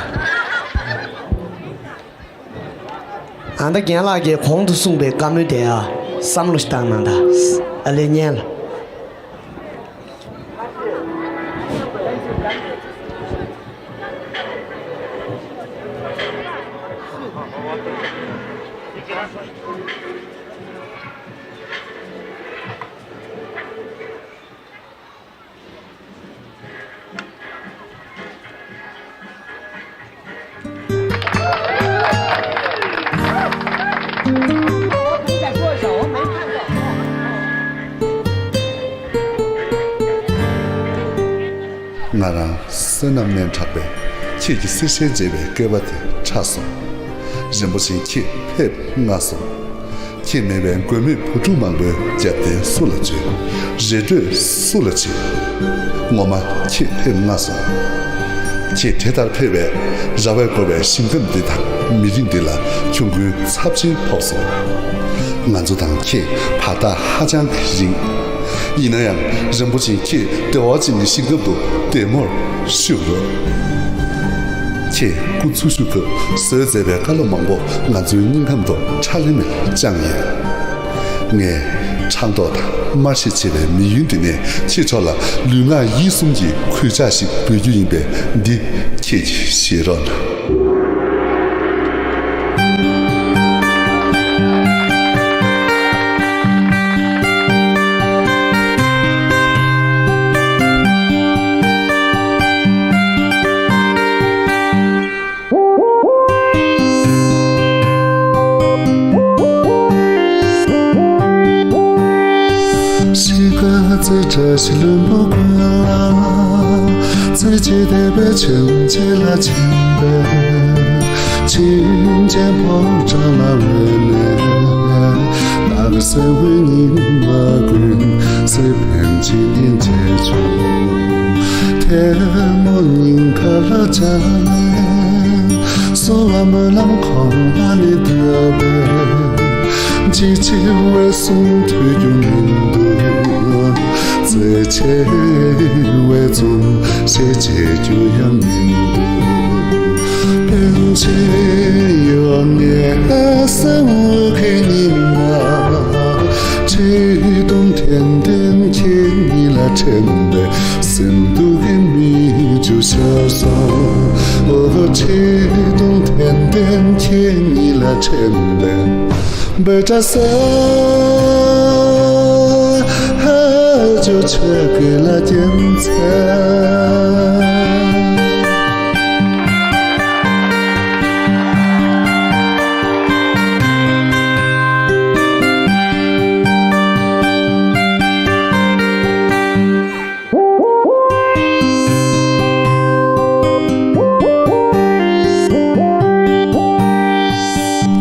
ཨ་ད་རྒན་ལགས་ཀྱིས་གོང་དུ་གསུངས་པའི་བཀའ་མོལ་དེ་ཨ་བསམ་བློ་ཞིག་བཏང་གནང་ད། ཨ་ལས་ཉན་ལ། ང་རང་བསོད་ནམས་སྨོན་དྲགས་པས་ཁྱེད་ཀྱི་གསེར་ཞལ་མཇལ་བའི་སྐལ་བ་དེ་ཕྲ་སོང་། རིན་པོ་ཆེ་ཁྱེད་ཕེབས་སྔ་སོང་། ཁྱེད་མེད་པའི་མགོན་མེད་བུ་ཕྲུག་མང་པོའི་རྒྱབ་རྟེན་སུ་ལ་བཅོལ། རེ་ལྟོས་སུ་ལ་བྱེད། ངོ་མ་ཁྱེད་ཕེབས་སྔ་སོང་། ཁྱེད་དེ་ལྟར་ཕེབས་པས་ར་བས་བསྐོར་བའི་ཞིང་ཁམས་འདི་དང་མི་རིགས་འདི་ལ་ཆུང་ཀུན་ཚབས་ཆེན་ཕོག་སོང་། ང་ཚོ་དང་ཁྱེད་བར་ཐག་ཧ་ཅང་གི་རིང་། ཡིན་ན་ཡང་རིན་པོ་ཆེ་ཁྱེད་བདེ་བ་ཅན་གྱི་ཞིང་ཁམས་དུ་བདེ་མོར་བཞུགས་རོགས། ཁྱེད་སྐུ་འཚོ་བཞུགས་སྐབས་བཟོས་མཛད་པའི་བཀའ་སློབ་མང་པོ་ང་ཚོའི་སྙིང་ཁམས་དུ་ཁྲ་ལམ་མེར་བཅངས་ཡོད། ངས་ཕྲང་ཐོག་དང་སྨྲ་ཤེས་བྱེད་པའི་མི་ཡུལ་འདི་ནས་ཁྱེད་ཚོ་ལ་ལུས་ངག་ཡིད་གསུམ་གྱི་གུས་ཕྱག་ཞིག་འབུལ་རྒྱུ་ཡིན་པས་འདི་ཁྱེད་ཀྱིས་བཞེས་རོགས་གནང་། ཤི་ཁ་ཚེ་བཀྲ་ཤིས་ལྷུན་པོ་ཀུན་ལ། ཚེ་གཅིག་བདེ་བའི་ཆེན་བྱེད་ལ་ཕྱིན་པས། ཕྱིན་ཆད་ཕོ་བྲང་ལ་འོད་གནས། སྟག་སེང་བུ་ཉི་མ་ཀུན་སེ་ཕན་ཆེན་ཡིན་བྱེད་ཆོག་ཐལ་མོ་སྙིང་ཁ་ལ་བཅངས་ནས། གསོལ་བ་སྨོན་ལམ་གོང་མ་ནས་བཏབ་པས། འཇིགས་ཆེ་བས་གསུང་ཐོས་རྒྱུ་མི་འདུག་རྩེ་ཆེ་བས་རྩོམ་ཤེས་བྱེད་རྒྱུ་ཡང་མི་འདུག་པཎ་ཆེན་ཡོན་ཏན་གསང་བའི་ཉི་མ། ཆོས་དུང་ཐན་ལྡན་ཁྱེད་ཉིད་ལ་འཕྲིན་པས། སེམས་སྡུག་གིས་མིག་ཆུ་ཤར་སོང་། འོ་ཆོས་དུང་ཐན་ལྡན་ཁྱེད་ཉིད་ལ་འཕྲིན་པས། འབོད་སྒྲ་སེར་ཧ་ཅོ་ཆོས་སྐད་ལ་རྒྱལ་མཚན།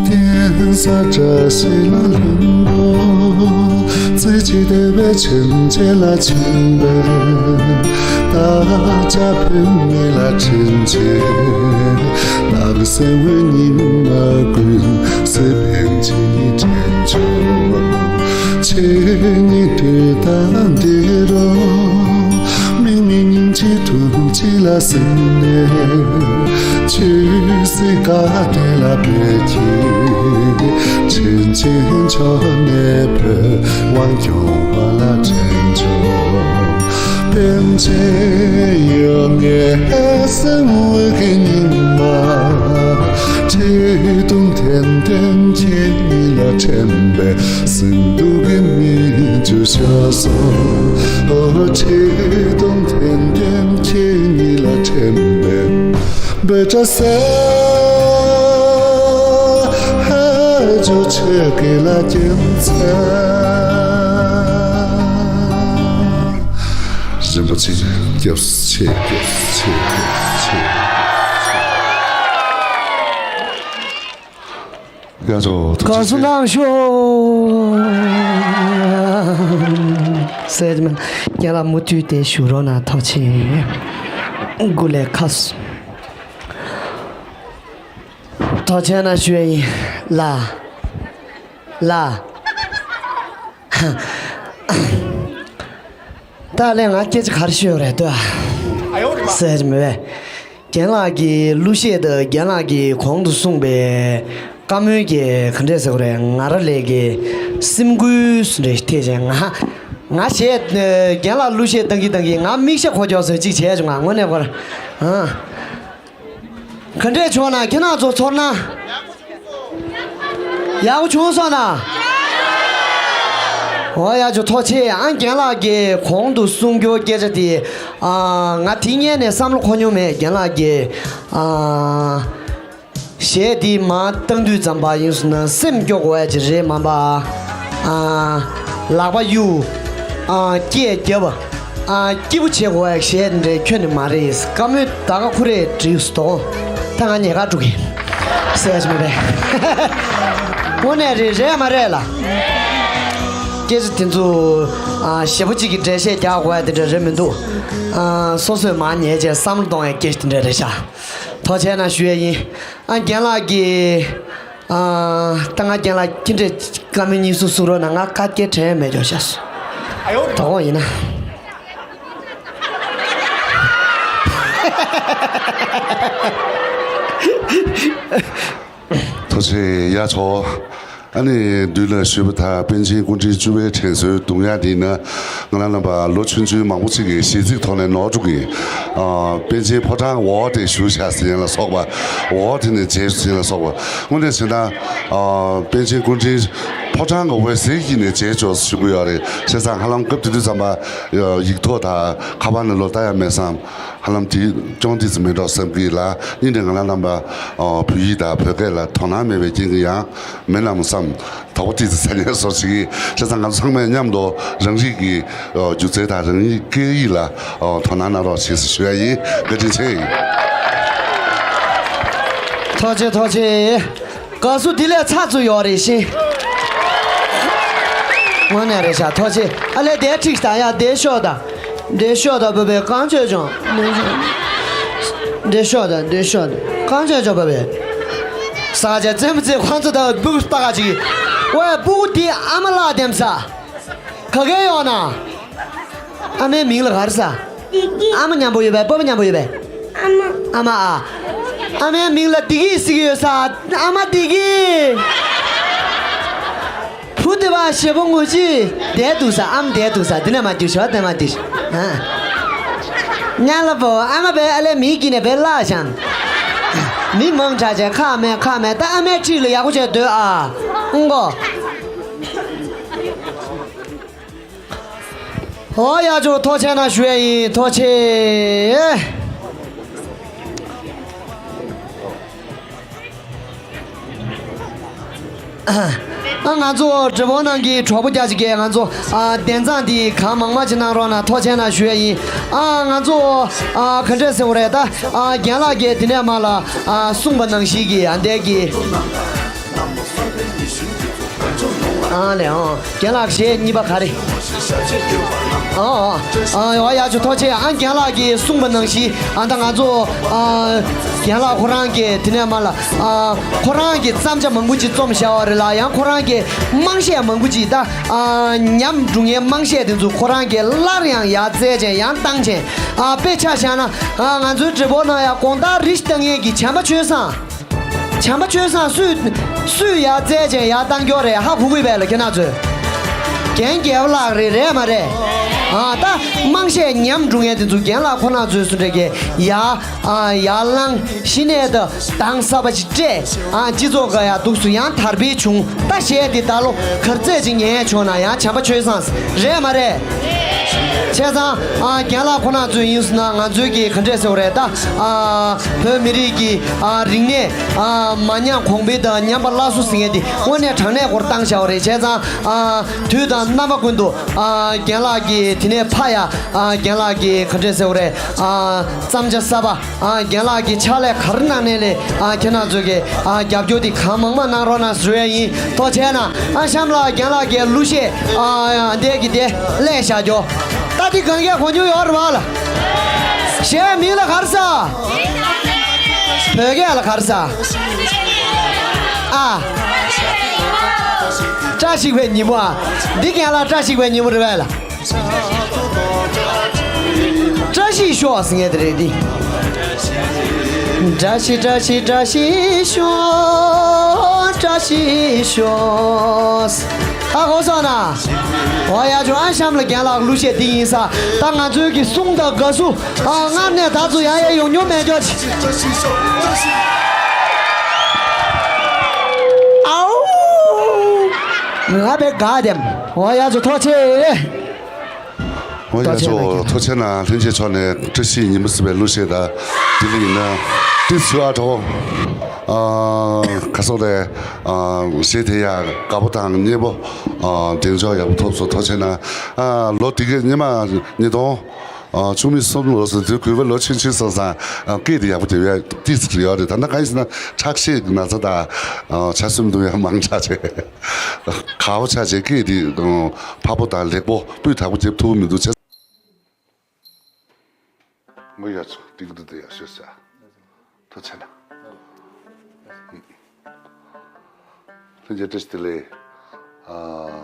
གདན་ས་བཀྲ་ཤིས་ལ་ལྷུན་པོ། རྩེ་གཅིག་བདེ་བའི་ཆེན་བྱེད་ལ་ཕྱིན་པས། བདག་ཅག་བོད་མི་ལ་དྲིན་ཆེ། སྟག་སེང་བུ་ཉི་མ་ཀུན་སེ་ཕན་ཆེན་ཡིན་དྲན་ཆོག་ཆོས་ཉིད་དུས་དང་འདི་རུ་མི་མི་ ཐུགས་རྗེ་ལ་གཟིགས་ནས་ཆོས་སྲིད་དགའ་བདེ་ལ་ཕེབས་ཀྱིས། དྲིན་ཅན་མཆོག་ནས་བོད་དབང་སྐྱོང་བ་ལ་དྲན་ཆོག། པཎ་ཆེན་ཡོད་ངེས་གསང་བའི་སྙིགས་མ། ཁྲི་སྟོང་ཐན་ཐན་ཁྱེད་ཉིད་ལ་འཕྲེན་པའི་གཟེངས་རྟགས་ཀྱི་མིག་ཆུ་ཤར་སོང་། ཨོ། ཁྲི་སྟོང་ཐན་ཐན་ཁྱེད་ཉིད་ལ་འཕྲེན་པའི་འབོད་སྒྲ་གསལ། ཨ་ཇོ་ཆོས་སྐད་ལ་སྐྱེ་འཚལ། རིན་པོ་ཆེ་སྐྱབས་སུ་མཆི། སྐྱབས་སུ་མཆི། སྐྱབས་སུ་མཆི། ཡ་ཇོ་ཐུགས་རྗེ་ཆེ། ག་སུ་ནང་ཤོ། སེར་མ་རྒན་ལགས་མུ་མཐུད་དེ་བཞུགས་རོགས་གནང་། ཐུགས་རྗེ་ཆེ། སྐུ་ལས་ཁ་སུ། ཐུགས་རྗེ་གནང་ཞུ་ཡ་ཡིན། ལ། ལ། ད་ལན་ང་སྐད་ཆ་ག་རེ་ཤོད་རེད་ལྟོས། ཟེར་མི་བས། རྒན་ལགས་ཀྱི་གླུ་གཞས་དང་རྒན་ལགས་ཀྱིས་གོང་དུ་གསུངས་པའི་བཀའ་མོལ་གྱི་ག་འདྲས་ཟེར་དགོས་རེད། ང་རང་ལས་ཀྱི་སེམས་འགུལ་སུ་འདྲ་ཐེབས་བྱས། ང་ང་གཞས་རྒན་ལགས་གླུ་གཞས་བཏང་གི་བཏང་གི་ང་མིག་ཤ་འཁོར་ཀྱོག་བཟོས་གཅིག་བྱས་བྱུང་ང་དངོས་གནས་ཁོ་རང་། ག་འདྲས་བྱུང་ན་ཁྱེད་རང་ཚོ་ཚོར་ན། ཡག་པོ་བྱུང་སོང་ན། འོ་ཡ་ཇོ་ཐུགས་རྗེ་ཆེ། ཨ་རྒན་ལགས་ཀྱིས་གོང་དུ་གསུང་རྒྱུ་སྐད་ཆ་དེ། ཨ་ང་དེ་སྔོན་ནས་བསམ་བློ་འཁོར་མྱོང་མེད། རྒན་ལགས་ཀྱིས་ཨ་གཞས་འདི་མར་བཏང་དུས་ཙམ་པ་ཡིན་སོང་ན་སེམས་སྐྱོ་དགོས་ཡ་ཅིག་རེད་མ་པ། ཨ་ལག་པ་གཡུག་ཨ་སྐད་རྒྱབ། ཨ་སྐྱིད་པོ་བྱེད་དགོས་ཡ་གཞས་འདྲ་ཁྱོན་ནས་མ་རེད། བཀའ་མོལ་ད་ག་ཁོ་རེ་བྲིས་སུ་དོ། ད་ང་ཉེས་ཁ་དཀྲུག་གི་ཟེར་ཡ་ཅིག་མེད་པས། དངོས་གནས་རེད་རེད་མ་རེད་ལ། སྐད་ཆ་དེ་ཚོ་ཨ་ཞེ་པོ་གཅིག་གི་འགྲེལ་བཤད་རྒྱག་དགོས་ཡ་དེ་འདྲ་རེད་མི་འདུག་ཨ་སོ་སོས་མར་ཉལ་བྱས་བསམ་བློ་གཏོང་ཡ་སྐད་ཆ་དེ་འདྲ་རེད་ཤག་ཐུགས་རྗེ་གནང་ཞུ་ཡ་ཡིན། ཨ་རྒན་ལགས་ཀྱིས། ཨ་ད་ང་རྒན་ལགས་ཁྱེད་འདྲས་བཀའ་མོལ་གཉིས་གསུམ་གསུང་རོགས་གནང་། ང་བཀའ་སྐྱེལ་དྲན་མེད་ཀྱང་ཤག་སོ། དོ་དགོང་ཡིན་ན། ཐུགས་རྗེ་ཡ་ཆོག་ཨ་ནི་འདུས་ལ་ཞུས་པ་ད་པཎ་ཆེན་སྐུ་ཕྲེང་བཅུ་པའི་དྲན་གསོའི་རྡུང་ཡ་འདི་ན་ང་རང་རྣམ་པ་ལོ་ཆུང་ཆུང་མང་པོ་ཅིག་གིས་གཞས་ཚིག་ཐོག་ནས་ནོར་འགྲོ་གི། ཨ་པཎ་ཆེན་ཕོ་བྲང་འོག་དེ་བཞུགས་ཤག་ཟེར་ཡ་ལ་སོགས་པ། འོག་དེ་ནས་མཇལ་ཟེར་ཡ་ལ་སོགས་པ། དངོས་གནས་བྱས་ན་ཨ་པཎ་ཆེན་སྐུ་ཕྲེང་ཕོ་བྲང་གི་འོད་ཟེར་གྱིས་ནས་མཇལ་ཆོག་ཞུ་གི་ཡོད་རེད། བྱས་ཙང་ཧ་ལམ་སྐབས་དེ་དུས་ཙམ་པ་ཡིག་ཐོག་དང་ཁ་པར་ནང་ལོགས་ལྟ་ཡ་མེད་བསམ། ཧ་ལམ་དེ་སྐྱོན་ཏོག་ཙམ་མེད་འགྲོ་བསམ་གི་ལ། ཡིན་ནའི་ང་རང་རྣམ་པ་ཨ་བོད་ཡིག་དང་བོད་སྐད་ལ་དོ་སྣང་མེད་པའི་རྐྱེན་གྱིས་ཡང་མིན་ནམ་བསམ། དོགས་པ་ཏོག་ཙམ་ཟ་ཉེན་བཟོ་བྱེད་ཀྱི། བྱས་ཙང་ང་ཚོ་ཚང་མས་མཉམ་དུ་རང་རིགས་ཀྱི་ཨ་སྒྱུ་རྩལ་དང་རང་ཉིད་སྐད་ཡིག་ལ་ཨ་དོ་སྣང་གནང་རོགས་བྱེད་ཟེར་ཞུ་ཡ་ཡིན། བཀའ་དྲིན་ཆེ། ཐུགས་རྗེ་ཐུགས་རྗེ། དགའ་བསུ་འདི་ལས་ཚར་ཚུད་ཡོད་རེད་ཤིང་། དངོས་གནས་རེད་ཤག་ཐུགས་རྗེ། ཨ་ལས་དེ་ཁྲིགས་དང་ཡ་དེ་ཤོག་དང་། འདི་ཤོག་དང་བོད་པའི་རྐང་བཙུགས་ཅུང་། འདི་ཤོག་དང་འདི་ཤོག་དང་རྐང་བཙུགས་ཅུང་བོད་པའི། ས་ཆ་བཙན་པོ་ཚེ་ཁོང་ཚོ་དང་སྤུ་གུ་ལྟ་ག་ཅིག་ཝེ་སྤུ་གུ་དེ་ཨ་མ་ལགས་དེམ་ས། ག་གེ་ཡོང་ན། ཨ་མའི་མིང་ལ་ག་རེ་ཟ། བདེ་སྐྱིད། ཨ་མ་མཉམ་པོ་ཡོད་པས་སྤོ་བོ་མཉམ་པོ་ཡོད་པས། ཨ་མ། ཨ་མ་ཨ། ཨ་མའི་མིང་ལ་བདེ་སྐྱིད་ཟེར་གྱི་ཡོད་ས། ཨ་མ་བདེ་སྐྱིད། བུ་དེ་བ་ཞེ་པོ་ངུ་ཅི། བསྡད་འདུག་ས། ཨམ་བསྡད་འདུག་ས། འདི་ནས་མ་འགྱུར་ཞོར་དེ་མ་འགྱུར། ཨ། ཉ་ལ་བོ་ཨ་མ་བས་ཨ་ལས་མིའི་དཀྱིལ་ནས་བས་བརླག་བཞག་མི་མང་དྲགས་བྱས་ཁག་མེད་ཁག་མེད། ད་ཨ་མའི་འཁྲིས་ལ་ཡག་པོ་བྱས་སྡོད་ཨ། ཨང་གོ། ཨོ་ཡ་ཇོ་ཐུགས་རྗེ་གནང་ཞུ་ཡ་ཡིན། ཐུགས་རྗེ་ཆེ། ཨ་ང་ཚོ་འབྲི་བོ་ནང་གི་གྲོགས་པོ་རྒྱ་ཆེ་གས་ང་ཚོ་ཨ་གདན་གཙང་འདི་གང་མང་མང་ཅིག་གནང་རོགས་གནང་། ཐུགས་རྗེ་གནང་ཞུ་ཡ་ཡིན། ཨ་ང་ཚོ་ཨ་ག་འདྲས་ཟེར་བ་རེད། ད་ཨ་རྒན་ལགས་ཀྱིས་དེ་ནས་མ་ལ་ཨ་གསུངས་པ་ནང་བཞིན་གྱི་ཨ་འདས་ཀྱི། ཨ་ལེ་ཨང་། རྒན་ལགས་གཞས་གཉིས་པ་ག་རེ། ཨ་ཨ་ཨ་ཡ་ཅོ་ཐུགས་རྗེ་ཆེ། ཨ་རྒན་ལགས་ཀྱིས་གསུངས་པ་ནང་བཞིན་ཨ་ད་ང་ཚོ་ཨ་རྒན་ལགས་ཁོ་རང་གིས་དེ་ནས་མ་ལ་ཨ་ཁོ་རང་གིས་བརྩམས་བྱ་མང་པོ་ཅིག་རྩོམ་བཞག་པ་རེད་ལ། ཡང་ཁོ་རང་གིས་དམངས་གཞས་མང་པོ་ཅིག་ད་ཨ་ཉམས་འགྲོ་མཁན་དམངས་གཞས་དེ་ཚོ་ཁོ་རང་གིས་སླར་ཡང་ཡར་བཙལ་བྱས་ཡང་བཏང་བྱས་ཨ་དཔེ་ཆ་བཞག་ན་ཨ་ང་ཚོའི་བགྲེས་པོ་ནང་ཡང་དགོང་དག་རི་ལྟ་མཁན་གྱི་བྱམས་པ་ཆོས་བཟང་། བྱམས་པ་ཆོས་བཟང་སུས་སུས་ཡར་བཙལ་བྱས་ཡར་བཏང་མཁན་རེད། ཧ་གོ་གི་ཡོད་པས་ལ་ཁྱེད་རང་ཚོས། རྒན་རྒྱལ་པོ་ལགས་རེད། རེད་མ་རེད། ཨ་ད་དམངས་གཞས་ཉམས་འགྲོ་མཁན་དེ་ཚོ་རྒན་ལགས་ཁོ་རང་ཚོས་སུ་འདྲ་གི་ཡ་ཨ་ཡར་ལངས་གཞི་ནས་ད་གདངས་གསར་པ་ཅིག་སྤྲད་ཨ་སྤྱི་ཚོགས་ཀ་ཡ་འདུག་སུ་ཡང་དར་འཕེལ་བྱུང་ད་གཞས་དེ་ད་ལོ་གར་རྩེད་ཅིག་ཉན་ཆོག་ན་ཡང་བྱམས་པ་ཆོས་བཟང་རེད་མ་རེད། བྱས་ཙང་ཨ་རྒན་ལགས་ཁོ་རང་ཚོས་ཡིན་སོང་ན་ང་ཚོའི་གི་ག་འདྲས་ཟེར་བ་རེད་ད་ཨ་བོད་མི་རིགས་ཀྱི་ཨ་རིག་གནས་ཨ་མ་ཉམས་གོང་འཕེལ་དང་ཉམས་པ་སླར་གསོ་ཟེར་མཁན་དེ་དངོས་གནས་དྲང་གནས་སྐོར་བཏང་བཞག་པ་རེད། བྱས་ཙང་ཨ་དུས་དང་རྣམ་པ་ཀུན་ཏུ་ཨ་རྒན་ལགས་ཀྱི་དེ་ནས་ཕ་ཡ་ཨ་རྒན་ལགས་ཀྱི་ག་འདྲས་ཟེར་བ་རེད་ཨ་བརྩམས་བྱ་གསར་པ་ཨ་རྒན་ལགས་ཀྱི་ཕྱག་ལས་ག་རེ་གནང་ནས་ལས་ཨ་ཁྱེད་རང་ཚོ་གི་ཨ་རྒྱབ་སྐྱོར་དེ་གང་མང་མང་གནང་རོགས་གནང་ཞུ་ཡ་ཡིན། ཐུགས་རྗེ་ཆེ་གནང་། ཨ་གཤམ་ལ་རྒན་ལགས་ཀྱི་གླུ་གཞས་ཨ་འདས་ཀྱི་དེ་ལས་བཞག་རྒྱུ། ད་འདི་གང་གས་གོ་མྱོང་ཡོད་རེད་བ་ལ། གཞས་མིང་ལ་ག་རེ་ཟེར། བོད་སྐད་ལ་ག་རེ་ཟེར། ཨ། བཀྲ་ཤིས་པའི་ཉིན་མོ་ཨ། འདི་རྒན་ལགས་བཀྲ་ཤིས་པའི་ཉིན་མོ་རེད་བས་ལ། བཀྲ་ཤིས་ཤོག་ཟེར་མཁན་དེ་རེད་འདི། བཀྲ་ཤིས་བཀྲ་ཤིས་བཀྲ་ཤིས་ཤོག་བཀྲ་ཤིས་ཤོག་ཨ་གོ་སོང་ན། འོ་ཡ་ཆུང་ཨ་གཤམ་ལ་རྒན་ལགས་གླུ་གཞས་འདི་ཡིན་ས། ད་ང་ཚོའི་གི་གསུང་དང་དགའ་བསུ་ཨ་སྔར་ནས་ད་ཚོ་ཡང་ཡང་ཡོང་མྱོང་མེད་ཀྱོག་ཅིག་ཨའུ། ང་བས་དགའ་དེམ། འོ་ཡ་ཆུང་ཐུགས་རྗེ་ཆེ། འོ་ཡ་ཆོ་ཐུགས་རྗེ་ཆེ་གནང་། ལྷན་རྒྱས་མཆོག་ནས་བཀྲ་ཤིས་ཉི་མ་ཟེར་བའི་གླུ་གཞས་དང་དེ་ལ་ཡིན་ན་ཏིས་ཆུ་ཨ་གྲོགས། ཨ་ཁ་སོག་ལས་ཨ་གཞས་དེ་ཡག་དགའ་པོ་དང་མཉེས་པོ་ཨ་གདེང་འཇོག་ཡག་པོ་ཐོབ་སོང་། ཐུགས་རྗེ་ཆེ་གནང་། ཨ་ལོ་དེ་གའི་སྔོན་མ་ཉིས་སྟོང་ཨ་བཅུ་མེད་གསུམ་ལོ་ཟེར་དུས་གུས་པ་ལོ་ཆུང་ཆུང་སོང་ཙང་ཨ་སྐད་དེ་ཡག་པོ་དེ་བས་ཏིས་ཡོད་རེད། ད་ལྟ་གང་ཡིན་ཟེར་ན་ཁྲག་ཤེད་ན་ཚ་དང་ཨ་ཆ་སེམས་དུ་ཡང་མང་དྲགས་བྱས། ཁ་བོ་ཆ་བྱེད་ཀྱི་དེ་ཕ་པོ་དང་ལེགས་པོ་སྤུས་དག་པོ་བྱེད་ཐུབ་མི་འདུག་ཆ། མོ་ཡ་ཚོ་ཏིག་ཏུ་དེ་ཡ་ཤོད་ས། ཐུགས་རྗེ་ཆེ་གནང་། ལྷན་རྒྱས་བཀྲ་ཤིས་བདེ་ལེགས། ཨ་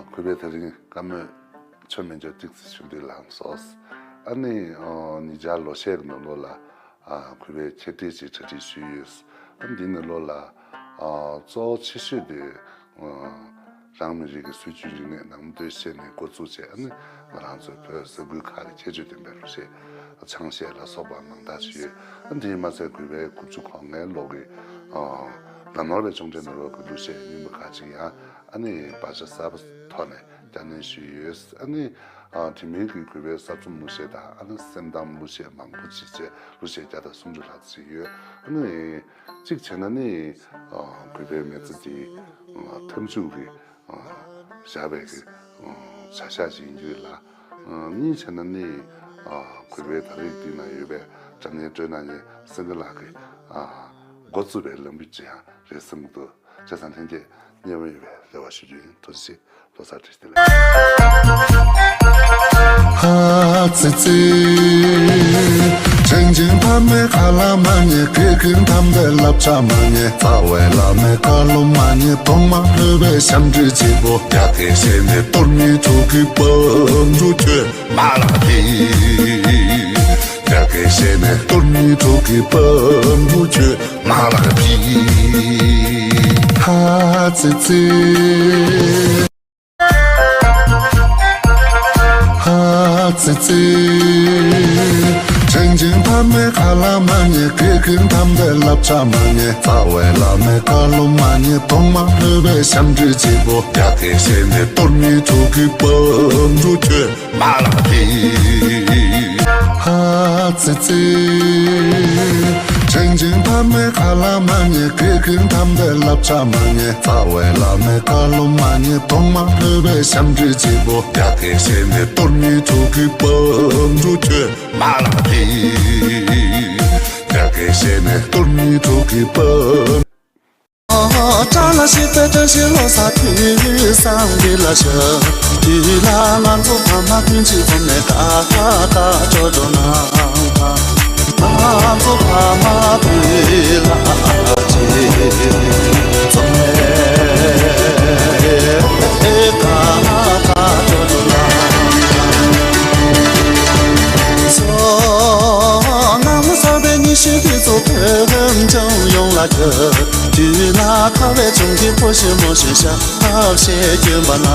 གུས་པས་དེ་རིང་བཀའ་མོལ་ཆོ་མེད་འཇོག་ཏིག་ཙི་ཞུ་འདོད་ལངས་སོང་། ཨ་ནི་ཨ་ཉིས་བརྒྱ་ལོ་ཤས་ཀྱི་ནང་ལོགས་ལ། ཨ་གུས་པས་འཆད་ཁྲིད་ཅིག་གྲ་སྒྲིག་ཞུས་ཡོད། ཨ་འདི་ནང་ལོགས་ལ་ཨ་གཙོ་བོ་ཆེ་ཤོས་དེ་ཨ་རང་མི་རིགས་ཀྱི་སྲོལ་རྒྱུན་རིག་གནས་ནང་དོན་བཤད་ནས་འགོ་བཙུགས་བྱས། ཨ་ནི་ང་རང་ཚོའི་བོད་ས་ཁུལ་ཁག་གི་ཁྱད་ཆོས་ལྡན་པའི་གླུ་གཞས་ཆང་གཞས་ལ་སོགས་པ་མང་དག་ཅིག་ཡོད། ཨ་འདིས་མ་ཚད་གུས་པའི་དགུ་བཅུ་གོ་ལྔའི་ལོ་གི་ཨ་ཟླ་ནོར་བའི་ཅོང་ཁྲའི་ནང་ལོགས་ཀྱི་གླུ་གཞས་རྙིང་པ་ཁག་ཅིག་ཡང་ཨ་ནི་བར་ཆ་གསར་པ་ཐོག་ནས་བསྐྱར་ལེན་ཞུས་ཡོད། ཨ་ནི། ཨ་དེ་མིན་གྱི་གུས་པའི་གསར་རྩོམ་གླུ་གཞས་དང་ཨ་ནི་སེམས་གཏམ་གླུ་གཞས་མང་པོ་ཅིག་བཅས་གླུ་གཞས་བརྒྱ་དང་སུམ་ཅུ་ལྷག་ཅིག་ཡོད། ཨ་ནི་གཅིག་བྱས་ན་ནི་ཨ་གུས་པའི་མི་ཚེ་འདི་ཨ་ཐབས་ཇུས་ཀྱི་ཨ་བཞག་པའི་གི་ཨ་བྱ་གཞག་ཅིག་ཡིན་རྒྱུ་ལ། ཨ་གཉིས་བྱས་ན་ནི་ཨ་གུས་པའི་ད་རེས་འདི་ན་ཡོད་པའི་སྒྲ་སྙན་དཀྲོལ་གནང་མཁན་སེང་གེ་ལགས་ཀྱི་ཨ་འགོ་བཙུགས་པའི་ལམ་བུ་ཅིག་ཡང་རེད་བསམ་གྱི་འདུག་བྱས་ཙང་ལྷན་རྒྱས་མཉེས་པོ་ཡོད་པའི་རེ་བ་ཞུ་རྒྱུ་ཡིན། ཐུགས་རྗེ་ཆེ། ལོ་གསར་བཀྲ་ཤིས་བདེ་ལེགས། ཧ་ཙི་ཙི། དྲིན་ཆེན་ཕ་མའི་ཁ་ལ་མ་ཉན། དགེ་རྒན་དམ་པའི་བསླབ་བྱ་མ་ཉན། རྩ་བའི་བླ་མའི་བཀའ་སློབ་མ་ཉན། གདོང་དམར་ལྷོད་པའི་ཞབས་འདྲེན་བྱེད་པོ། རྒྱ་སྐད་བཤད་ནས་གཏོར་ཉེས་གྲོགས་ཀྱི་བང་རུ་ཁྱོད་མ་ལགས་ཕིག་རྒྱ་སྐད་བཤད་ནས་གཏོར་ཉེས་གྲོགས་ཀྱི་བང་རུ་ཁྱོད་མ་ལགས་ཕིག་ཧ་ཙི་ཙི། ཧ་ཙི་ཙི། དྲིན་ཆེན་ཕ་མའི་ཁ་ལ་མ་ཉན། དགེ་རྒན་དམ་པའི་བསླབ་བྱ་མ་ཉན། རྩ་བའི་བླ་མའི་བཀའ་སློབ་མ་ཉན། གདོང་དམར་ལྷོད་པའི་ཞབས་འདྲེན་བྱེད་པོ། རྒྱ་སྐད་བཤད་ནས་གཏོར་ཉེས་གྲོགས་ཀྱི་བང་རུ་ཁྱོད་མ་ལགས་ཕིག་ཧ་ཙི་ཙི། དྲིན་ཆེན་ཕ་མའི་ཁ་ལ་མ་ཉན། དགེ་རྒན་དམ་པའི་བསླབ་བྱ་མ་ཉན། རྩ་བའི་བླ་མའི་བཀའ་སློབ་མ་ཉན། གདོང་དམར་ལྷོད་པའི་ཞབས་འདྲེན་བྱེད་པོ། རྒྱ་སྐད་བཤད་ནས་གཏོར་ཉེས་གྲོགས་ཀྱི་བང་རུ་ཁྱོད་མ་ལགས་ཕིག་རྒྱ་སྐད་བཤད་ནས་གཏོར་ཉེས་གྲོགས་ཀྱི་བང་། བཀྲ་ལ་ཤིས་པའི་བཀྲ་ཤིས་ལོ་གསར་དུས་བཟང་འདི་ལ་ཤོག་དུས་ལ་ང་ཚོ་ཕ་མ་སྤུན་མཆེད་འཛོམས་ནས་ཀ་ཀ་ཀ་ཅོ་ཅོ་ནང་། ང་ཚོ་ཕ་མ་སྤུན་ལ་ཅི་འཛོམས་ནས་ཀ་ཀ་ཅོ་ཅོ་ནང་། སོ་ནམ་གསར་པའི་ཉི་ཤུ་དུས་ཚོད་ཕུན་སུམ་ཚོགས་ཡོང་ལ་གྱུར། དུས་ལ་ཁ་བའི་ལྗོངས་ཀྱི་ཕོ་གཞོན་མོ་གཞོན་ཤ་ཁ་བཤད་སྐྱོན་པ་ན།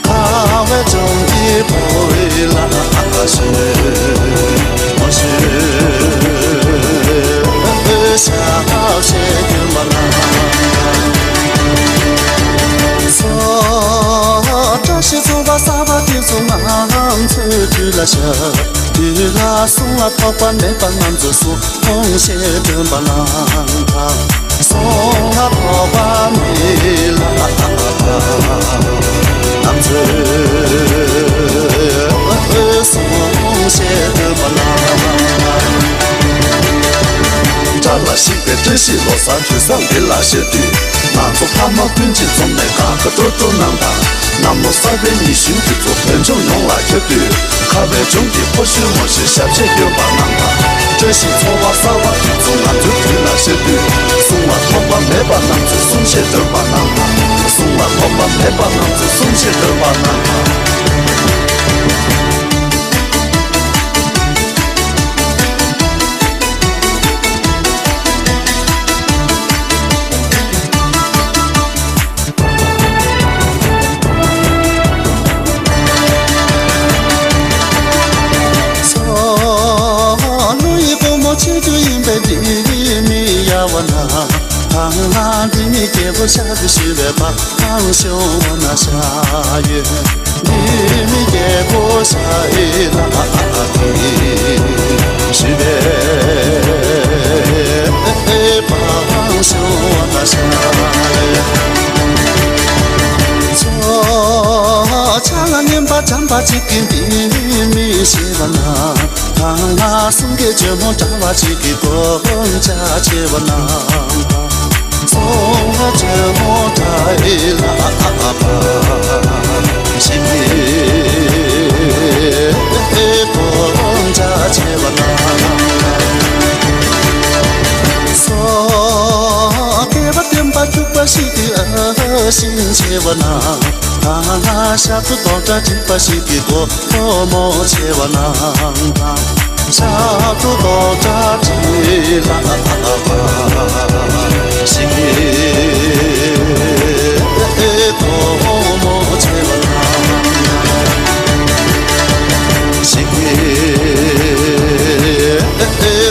ཁ་བའི་ལྗོངས་ཀྱི་ཕོ་བའི་ལ་ཤོད་མོ་ཤོད་ཤ་ཁ་བཤད་སྐྱོན་པ་ན། སོ་བཀྲ་ཤིས་ཚོགས་པ་གསར་པ་དུས་ཚོད་ང་ཚོའི་དུས་ལ་ཤོད། དུས་ལ་སོང་ལ་ཐོགས་པ་མེད་པ་ང་ཚོ་སོང་། ཁོང་ཞེས་སྟོན་པ་ན། སོང་ལ་ཐོགས་པ་མེད་ལ། ང་ཚོས་སོང་ཞེས་སྟོན་པ་ན། བཀྲ་ལ་ཤིས་པའི་བཀྲ་ཤིས་ལོ་གསར་དུས་བཟང་འདི་ལ་ཤོད་དུས། ང་ཚོ་ཕ་མ་སྤུན་མཆེད་འཛོམས་ནས་ཀ་ཀ་ཅོ་ཅོ་གནང་དང་། གནམ་ལོ་གསར་པའི་ཉི་ཤུའི་དུས་ཚོད་ཕུན་སུམ་ཡོང་ལ་གྱུར་དུས། ཁ་བའི་ལྗོངས་ཀྱི་ཕོ་གཞོན་མོ་གཞོན་ཞབས་ཕྱི་སྐྱོན་པ་གནང་དང་། བཀྲ་ཤིས་ཚོགས་པ་གསར་པ་དུས་ཚོད་ང་ཚོའི་དུས་ལ་ཤོད་དུས། གསུང་ལ་ཐོགས་པ་མེད་པ་རྣམས་ཚོས་གསུང་བཤད་འདོན་པ་གནང་དང་། གསུང་ལ་ཐོགས་པ་མེད་པ་རྣམས་ཚོས་གསུང་བཤད་འདོན་པ་གནང་དང་། ལོ་ཡི་བུ་མོ་ཆེ་རྒྱུ་ཡིན་པའི་འདི་མི་ཡ་བ་ན། ཐང་ལ་འདི་མི་རྒྱལ་པོ་ཤ་དུ་ཞུ་བའི་བ་ཐང་ཤོང་བ་ན་ཤ་ཡོད། འདི་མི་རྒྱལ་པོ་ཤ་ཡི་ལ་དེ་ཞུ་བའི་བ་ཐང་ཤོང་བ་ན་ཤ་ཡོད། ཚོ་ཆ་ལ་ཉན་པ་བྱམས་པ་ཅིག་གིས་འདི་མི་ཤེས་པ་ན། ཐང་ལ་གསུང་སྐད་ཇོ་མོ་གྲྭ་བ་ཅིག་གིས་དགོངས་འཇགས་ཆེ་བ་ན། གསུང་བ་ཇོ་མོ་གྲྭ་ཡི་ལ་ཞིག་གིས་དགོངས་འཇགས་ཆེ་བ་ན། སོ་སྐལ་བ་བརྟན་པ་སྐྱུག་པ་ཞིག་གིས་ཨ་ཞིང་ཆེ་བ་ན། ཐང་ལ་ཞབས་བྲོ་རྡོག་སྒྲ་འཁྲིག་པ་ཞིག་གིས་དགོང་མོ་ཆེ་བ་ན། ཞབས་བྲོ་རྡོག་སྒྲ་འཁྲིག་ལ་ཞིག་གིས་དགོང་མོ་ཆེ་བ་ན། ཞིག་གིས་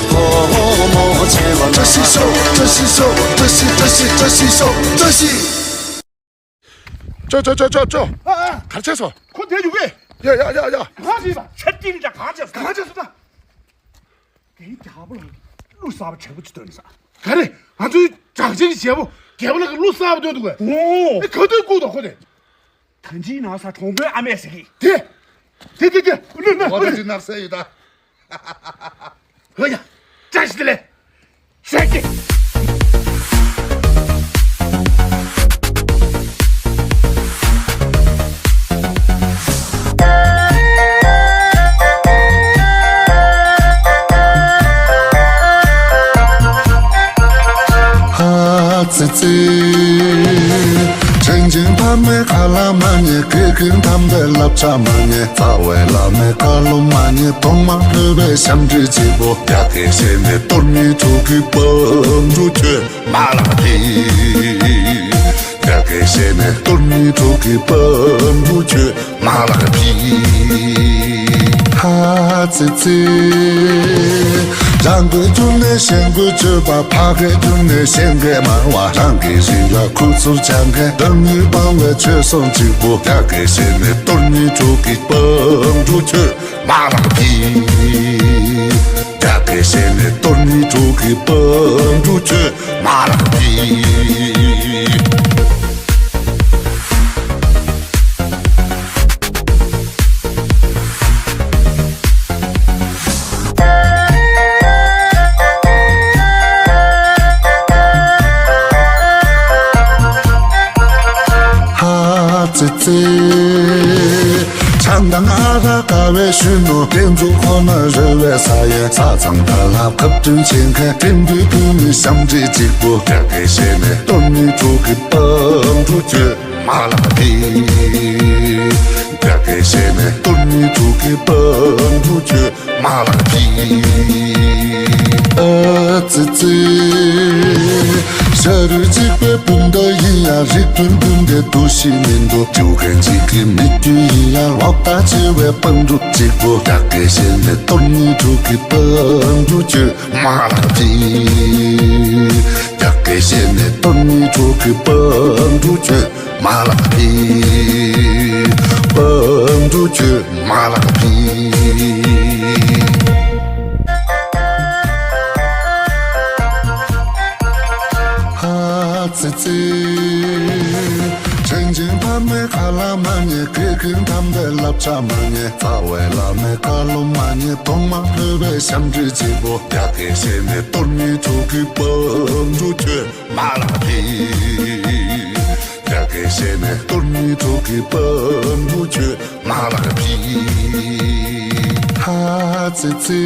དགོང་མོ་ཆེ་བ་ན། བཀྲ་ཤིས་ཤོག་བཀྲ་ཤིས་ཤོག་བཀྲ་ཤིས་བཀྲ་ཤིས་བཀྲ་ཤིས་ཤོག་བཀྲ་ཤིས། ཅོ་ཅོ་ཅོ་ཅོ་ཅོ། ཨ་ཨ། གར་ཆས་སོ། ཁོ་དེ་ཡོད་གི། ཡ་ཡ་ཡ་ཡ། གང་ཞིག་ལ། ཆ་ཏིང་ཅ་གང་ཆས་སོ། གང་ཆས་སོ་ད། དེའི་རྒྱལ་པོ་ལ་གླུ་གསར་པ་དྲག་པོ་ཅིག་བཏོན་ས། ག་རེ། ང་ཚོའི་གྲགས་ཅན་གྱི་རྒྱལ་པོ། རྒྱལ་པོ་ལ་གླུ་གསར་པ་བཏོན་འདུག་གས། ཨོ། ཨེ་ག་དུས་བསྐུར་འདུག་ཁོ་དེ། ད་ཅི་ན་ས་གྲོང་པའི་ཨ་མས་ཟེར་གི། དེ། དེ་དེ་དེ་གླུ་ན་འོ་ད་ཅི་ན་ས་ཡོད་ད། ཧོ་ཡ། བཀྲ་ཤིས་བདེ་ལེགས། བཀྲ་ཤིས། ཧ་ཙི་ཙི། དྲིན་ཅན་ཕ་མའི་ཁ་ལག་མ་ཉན། དགེ་རྒན་དམ་པའི་བསླབ་བྱ་མ་ཉན། རྩ་བའི་བླ་མའི་བཀའ་སློབ་མ་ཉན། གདོང་དམར་ལྷོད་པའི་ཞབས་འདྲེན་གཅིག་པོ། རྒྱ་སྐད་བཤད་ནས་གཏོར་མའི་གྲོགས་ཀྱི་སྤང་ཕྲུག་ཁྱོད་མ་ལགས་ཕི། རྒྱ་སྐད་བཤད་ནས་གཏོར་མའི་གྲོགས་ཀྱི་སྤང་ཕྲུག་ཁྱོད་མ་ལགས་ཕི། ཧ་ཙི་ཙི། རང་སྐད་བསྒྱུར་ནས་གཞན་སྐད་བརྗོད་པ། ཕ་སྐད་བསྒྱུར་ནས་གཞན་སྐད་སྨྲ་བ། རང་གི་རིགས་ལ་ཁུ་ཚུར་སྦྱང་མཁན། བདག་ཉིད་སྤང་བའི་ཆོས་སྲུང་གཅིག་པུ། རྒྱ་སྐད་བཤད་ནས་གཏོར་མའི་གྲོགས་ཀྱི་སྤང་ཕྲུག་ཁྱོད་མ་ལགས་ཕི། རྒྱ་སྐད་བཤད་ནས་གཏོར་མའི་གྲོགས་ཀྱི་སྤང་ཕྲུག་ཁྱོད་མ་ལགས་ཕི། ས་གཙང་དར་ལ་ཁབ་སྐྲུན་བྱེད་མཁན་བྲན་པོའི་བུ་མོའི་ཞབས་འདྲེན་གཅིག་པུ། རྒྱ་སྐད་བཤད་ནས་གཏོར་མའི་གྲོགས་ཀྱི་པང་འགྲོ་ཁྱོད་མ་ལགས་ཕིག། རྒྱ་སྐད་བཤད་ནས་གཏོར་མའི་གྲོགས་ཀྱི་པང་འགྲོ་ཁྱོད་མ་ལགས་ཕིག། ཨ་ཙི་ཙི། ཤ་རུས་གཅིག་པའི་སྤུན་ཟླ་ཡིན་ཡང་རིགས་མཐུན་སྤུན་ཟླའི་འདུ་ཤེས་མི་འདུག་རྒྱུ་མཁན་གཅིག་གི་མི་རྒྱུད་ཡིན་ཡང་ལོག་ལྟ་ཆེ་བའི་པང་འགྲོ་གཅིག་པུ། རྒྱ་སྐད་བཤད་ནས་གཏོར་མའི་གྲོགས་ཀྱི་པང་འགྲོ་ཁྱོད་མ་ལགས་ཕིག། རྒྱ་སྐད་བཤད་ནས་གཏོར་མའི་གྲོགས་ཀྱི་པང་འགྲོ་ཁྱོད་མ་ལགས་ཕིག། པང་འགྲོ་ཁྱོད་མ་ལགས་ཕིག། ཧ་ཙི་ཙི། དྲིན་ཆེན་ཕ་མའི་ཁ་ལག་མ་ཉན། དགེ་རྒན་དམ་པའི་བསླབ་བྱ་མ་ཉན། རྩ་བའི་བླ་མའི་བཀའ་སློབ་མ་ཉན། གདོང་དམར་ཕོ་བའི་ཞབས་འདྲེན་གཅིག་པུ། རྒྱ་སྐད་བཤད་ནས་གཏོར་མའི་གྲོགས་ཀྱི་པང་འགྲོ་ཁྱོད་མ་ལགས་ཕིག། རྒྱ་སྐད་བཤད་ནས་གཏོར་མའི་གྲོགས་ཀྱི་པང་འགྲོ་ཁྱོད་མ་ལགས་ཕིག། ཧ་ཙི་ཙི།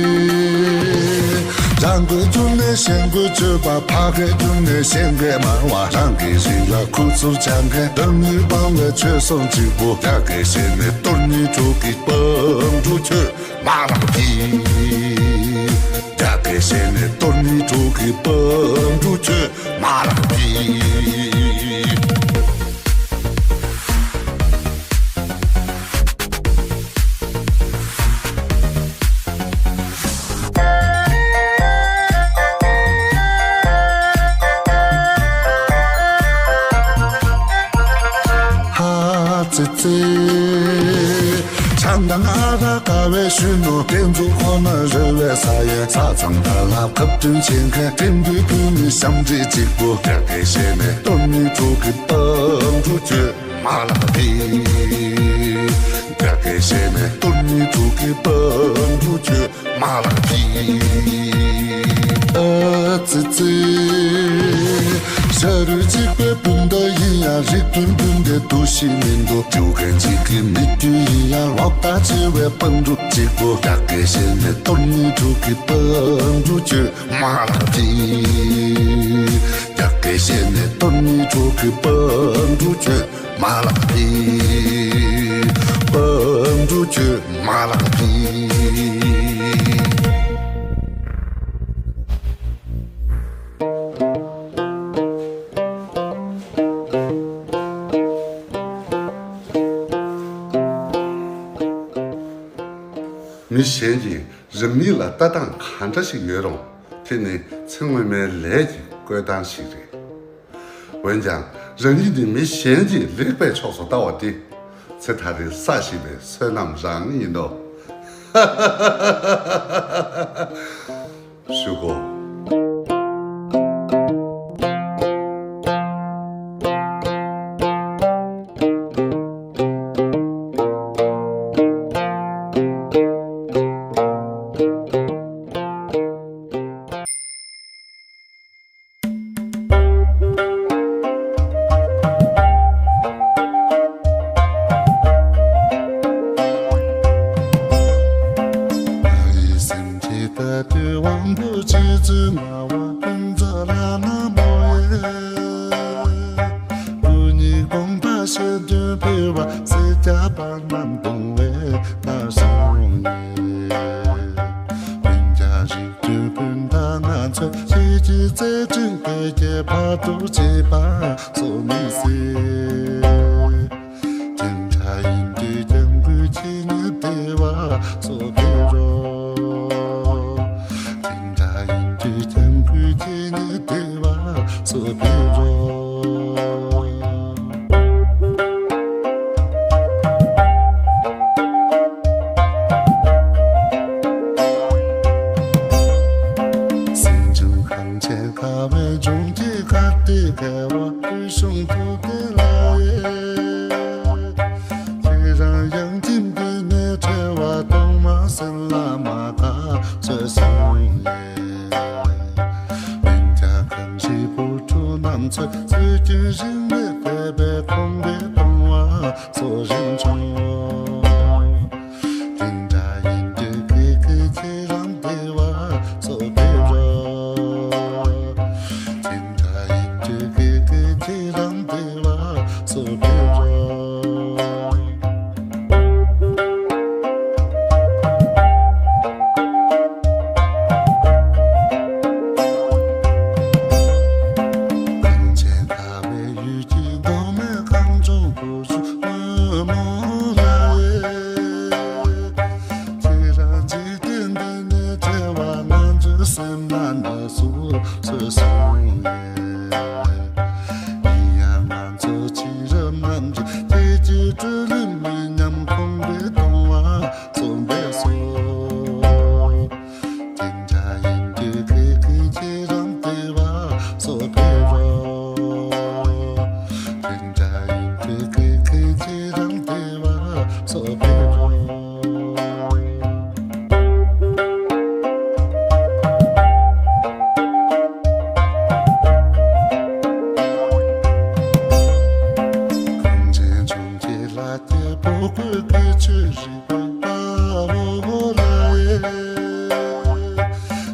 རང་དགོས་རྒྱུ་ནས་གཞན་དགོས་སྤྱོད་པ། ཕ་གིར་རྒྱུ་ནས་གཞན་གྱིས་སྨྲ་བ། རང་གི་རིགས་ལ་ཁུ་ཚུར་སྦྱང་མཁན་བདག་ཉིད་སྤང་བའི་ཆོས་སྲུང་གཅིག་པུ། རྒྱ་སྐད་བཤད་ནས་གཏོར་མའི་གྲོགས་ཀྱི་པང་འགྲོ་ཁྱོད་མ་ལགས་ཕིག། རྒྱ་སྐད་བཤད་ནས་གཏོར་མའི་གྲོགས་ཀྱི་པང་འགྲོ་ཁྱོད་མ་ལགས་ཕིག། ཧ་ཙི་ཙི། བྱམས་དང་ཨ་ར་དགའ་བའི་གཞོན་ནུ། སྐྱེ་འཛུགས་ཁོ་ན་རོལ་བའི་ས་ཡོད། ས་གཙང་དར་ལ་ཁབ་སྐྲུན་བྱེད་མཁན་བྲན་པོའི་བུ་མོའི་ཞབས་འདྲེན་གཅིག་པུ། རྒྱ་སྐད་བཤད་ནས་གཏོར་མའི་གྲོགས་ཀྱི་པང་འགྲོ་ཁྱོད་མ་ལགས་ཕིག། རྒྱ་སྐད་བཤད་ནས་གཏོར་མའི་གྲོགས་ཀྱི་པང་འགྲོ་ཁྱོད་མ་ལགས་ཕིག། ཨ་ཙི་ཙི། ཤ་རུས་གཅིག་པའི་སྤུན་ཟླ་ཡིན་ཡང་རིགས་མཐུན་སྤུན་ཟླའི་འདུ་ཤེས་མི་འདུག་རྒྱུ་མཁན་གཅིག་གི་མི་རྒྱུད་ཡིན་ཡང་ལོག་ལྟ་ཆེ་བའི་པང་འགྲོ་གཅིག་པུ། རྒྱ་སྐད་བཤད་ནས་གཏོར་མའི་གྲོགས་ཀྱི་པང་འགྲོ་ཁྱོད་མ་ལགས་ཕིག། རྒྱ་སྐད་བཤད་ནས་གཏོར་མའི་གྲོགས་ཀྱི་པང་འགྲོ་ཁྱོད་མ་ལགས་ཕིག། པང་འགྲོ་ཁྱོད་མ་ལགས་ཕིག། མི་གཞན་གྱིས་རང་ཉིད་ལ་ལྟ་སྟངས་གང་འདྲ་ཞིག་ཡོད་རུང་། དེ་ནི་ཚེ་སྔོན་མའི་ལས་ཀྱི་བཀོད་སྟངས་ཤིག་རེད། འོན་ཀྱང་། རང་ཉིད་ནི་མི་གཞན་གྱིས་ལེགས་པའི་ཕྱོགས་སུ་ལྟ་བ་དེ། ཚེ་ཐག་རིང་ས་ཞིག་པའི་བསོད་ནམས་རང་ཡིན་ནོ། ཞུ་གོ། སྤུན་ཀྱག་རིགས་དྲུག་སྤུན་ཟླ་ང་ཚོས་ཆོས་ཀྱི་རྩེ་བྲིན་བོད་ཀྱི་བར་དུ་གཅེས་པ་སོ་མི་སྲིད། དེ་འདྲ་ཡིན་དུས་སྐྱབས་མགོན་ཁྱེད་ཉིད་བདེ་བ་སོ་ཕེབས་རོགས། དེ་འདྲ་ཡིན་དུས་སྐྱབས་མགོན་ཁྱེད་ཉིད་བདེ་བ་སོ་ཕེབས་རོགས། སེམས་ཅན་གངས་ཅན་ཁ་བའི་ལྗོངས་ཀྱི་ཁ་བདེ་ཁ་བ་ཕུལ་བྱུང་ཐུགས་ཀྱི་ལྷ་ཡིས། ཁྱེད་རང་ཡང་ཁྱིམ་འདི་ནས་བྲལ་བ་གཏོང་མ་སེམས་ལ་མ་ཁ་ཚོད་སོང་ཡིན། སྤུན་ཀྱག་གངས་རིའི་བུ་ཕྲུག་རྣམས་ཚོས་སྲོལ་རྒྱུན་རིང་མོའི་དད་པའི་ཁོང་པའི་གཏོང་བ་གཙོ་རིམ་བྱུང་། དེ་འདྲ་ཡིན་དུས་ཁྱེད་ཀྱིས་ཁྱེད་རང་བདེ་བ་ སོགས་ཕེབས་རོགས། དེ་འདྲ་ཡིན་དུས་ཀྱི་ཀྱི་ཁྱེད་རང་བདེ་བ་སོགས་ཕེབས་རོགས། གངས་ཅན་ཁ་བའི་ཡུལ་གྱི་མདོ་སྨད་གངས་ལྗོངས་བུ་ཆུ་སྔོན་མོ་ལ། ཁྱེད་རང་འཇིག་རྟེན་འདི་ནས་བྲལ་བ་ང་ཚོའི་སེམས་ལ་ན་ཟུག་ཚོར་སོང་ཡས། ཡིན་ཡང་ང་ཚོ་ཕྱི་རབས་རྣམས་ཀྱི་སྐྱིད་ཀྱི་སྤྲོ་ལམ་མི་ཉམས་གོང་འཕེལ་གཏོང་བ་གཙོ་འབད་སོ། དེ་འདྲ་ཡིན་དུས་ཁྱེད་ཀྱིས་ཁྱེད་རང་བདེ་བ་སོགས་ཕེབས་རོགས། དེ་འདྲ་ཡིན་དུས་ཁྱེད་ཀྱིས་ཁྱེད་རང་བདེ་བ་སོགས་ཕེབས་རོགས། གངས་ཅན་ལྗོངས་ཀྱི་ལ་རྒྱལ་པོ་ཀུན་གྱི་ཆོས་རིག་པ་དཔའ་བོ་ལ།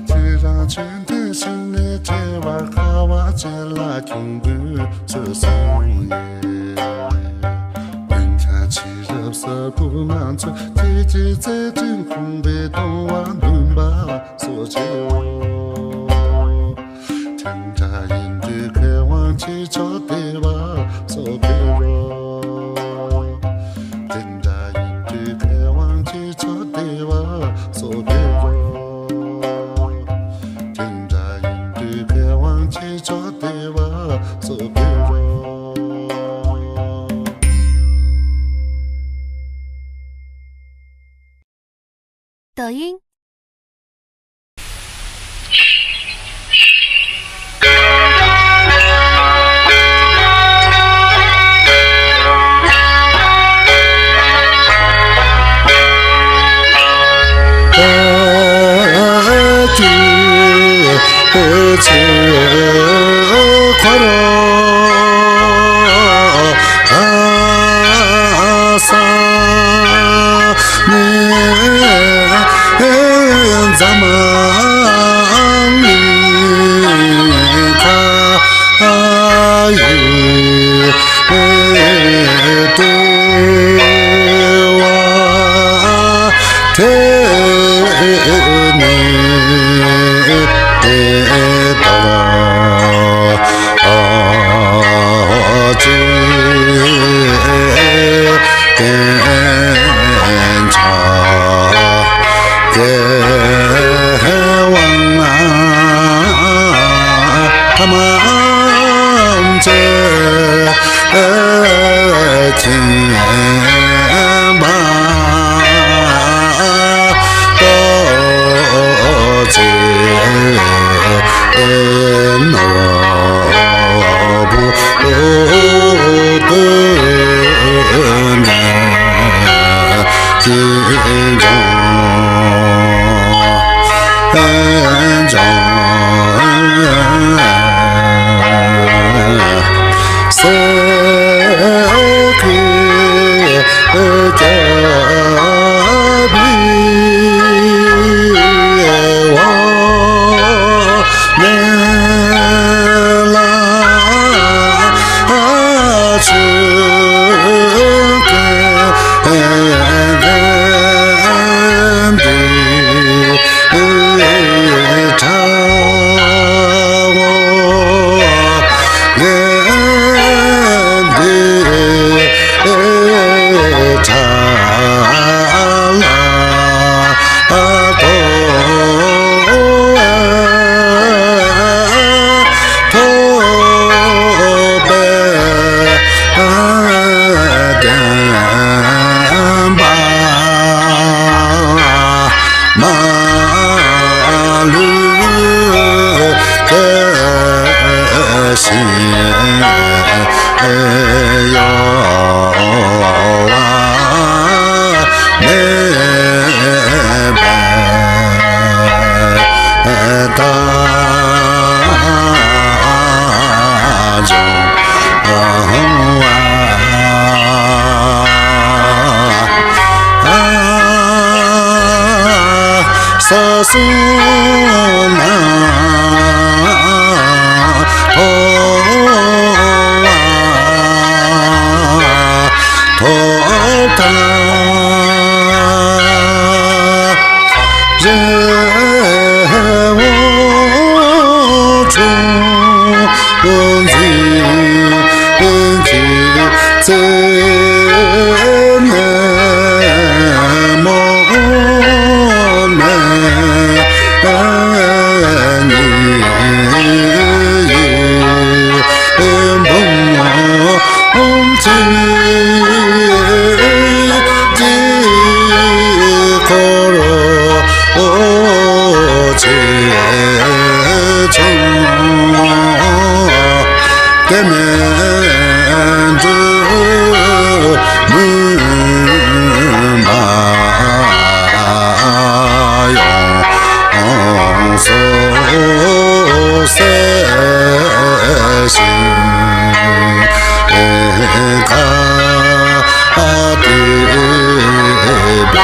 ཁྱེད་རང་ཆོས་ལྡན་ཞིང་ནས་བྲལ་བར་དཀའ་བ་སྤྱད་ལ་གྱོང་གུན་ཚོར་སོང་ཡས། འོན་ཀྱང་ཕྱི་རབས་གསར་བུ་ང་ཚོས་ཁྱེད་ཀྱི་བརྩེ་དྲིན་གོང་འཕེལ་གཏོང་བར་འདུན་པ་གཙོ་ཆེའོ། དེ་འདྲ་ཡིན་དུས་མཁས་དབང་ཁྱེད་མཆོག་བདེ་བ་སོགས་ཕེབས་རོགས། དེ་འདྲ་ཡིན་དུས་མཁས་དབང་ཁྱེད་མཆོག་བདེ་བ་སོགས་ཕེབས་རོགས། དེ་འདྲ་ཡིན་དུས་མཁས་དབང་ཁྱེད་མཆོག་བདེ་བ་སོགས་ཕེབས་རོགས། 抖音。ས་གསུམ་ན་འཕོ་བ་ཐོབ་ཐང་། རི་བོ་ཆུང་འཛིན་གྱི་རྩེ་ནས་མོ་ནས་ཉི་འོད་འབུམ་ཚིག་འཁོར་ལོ་ཆེ་ཆུང་དེ་མེད་འགྲོ་མུན་པ་ཡོངས་སུ་སེལ་ཞིང་། ཁ་ཏི་བེ་བ་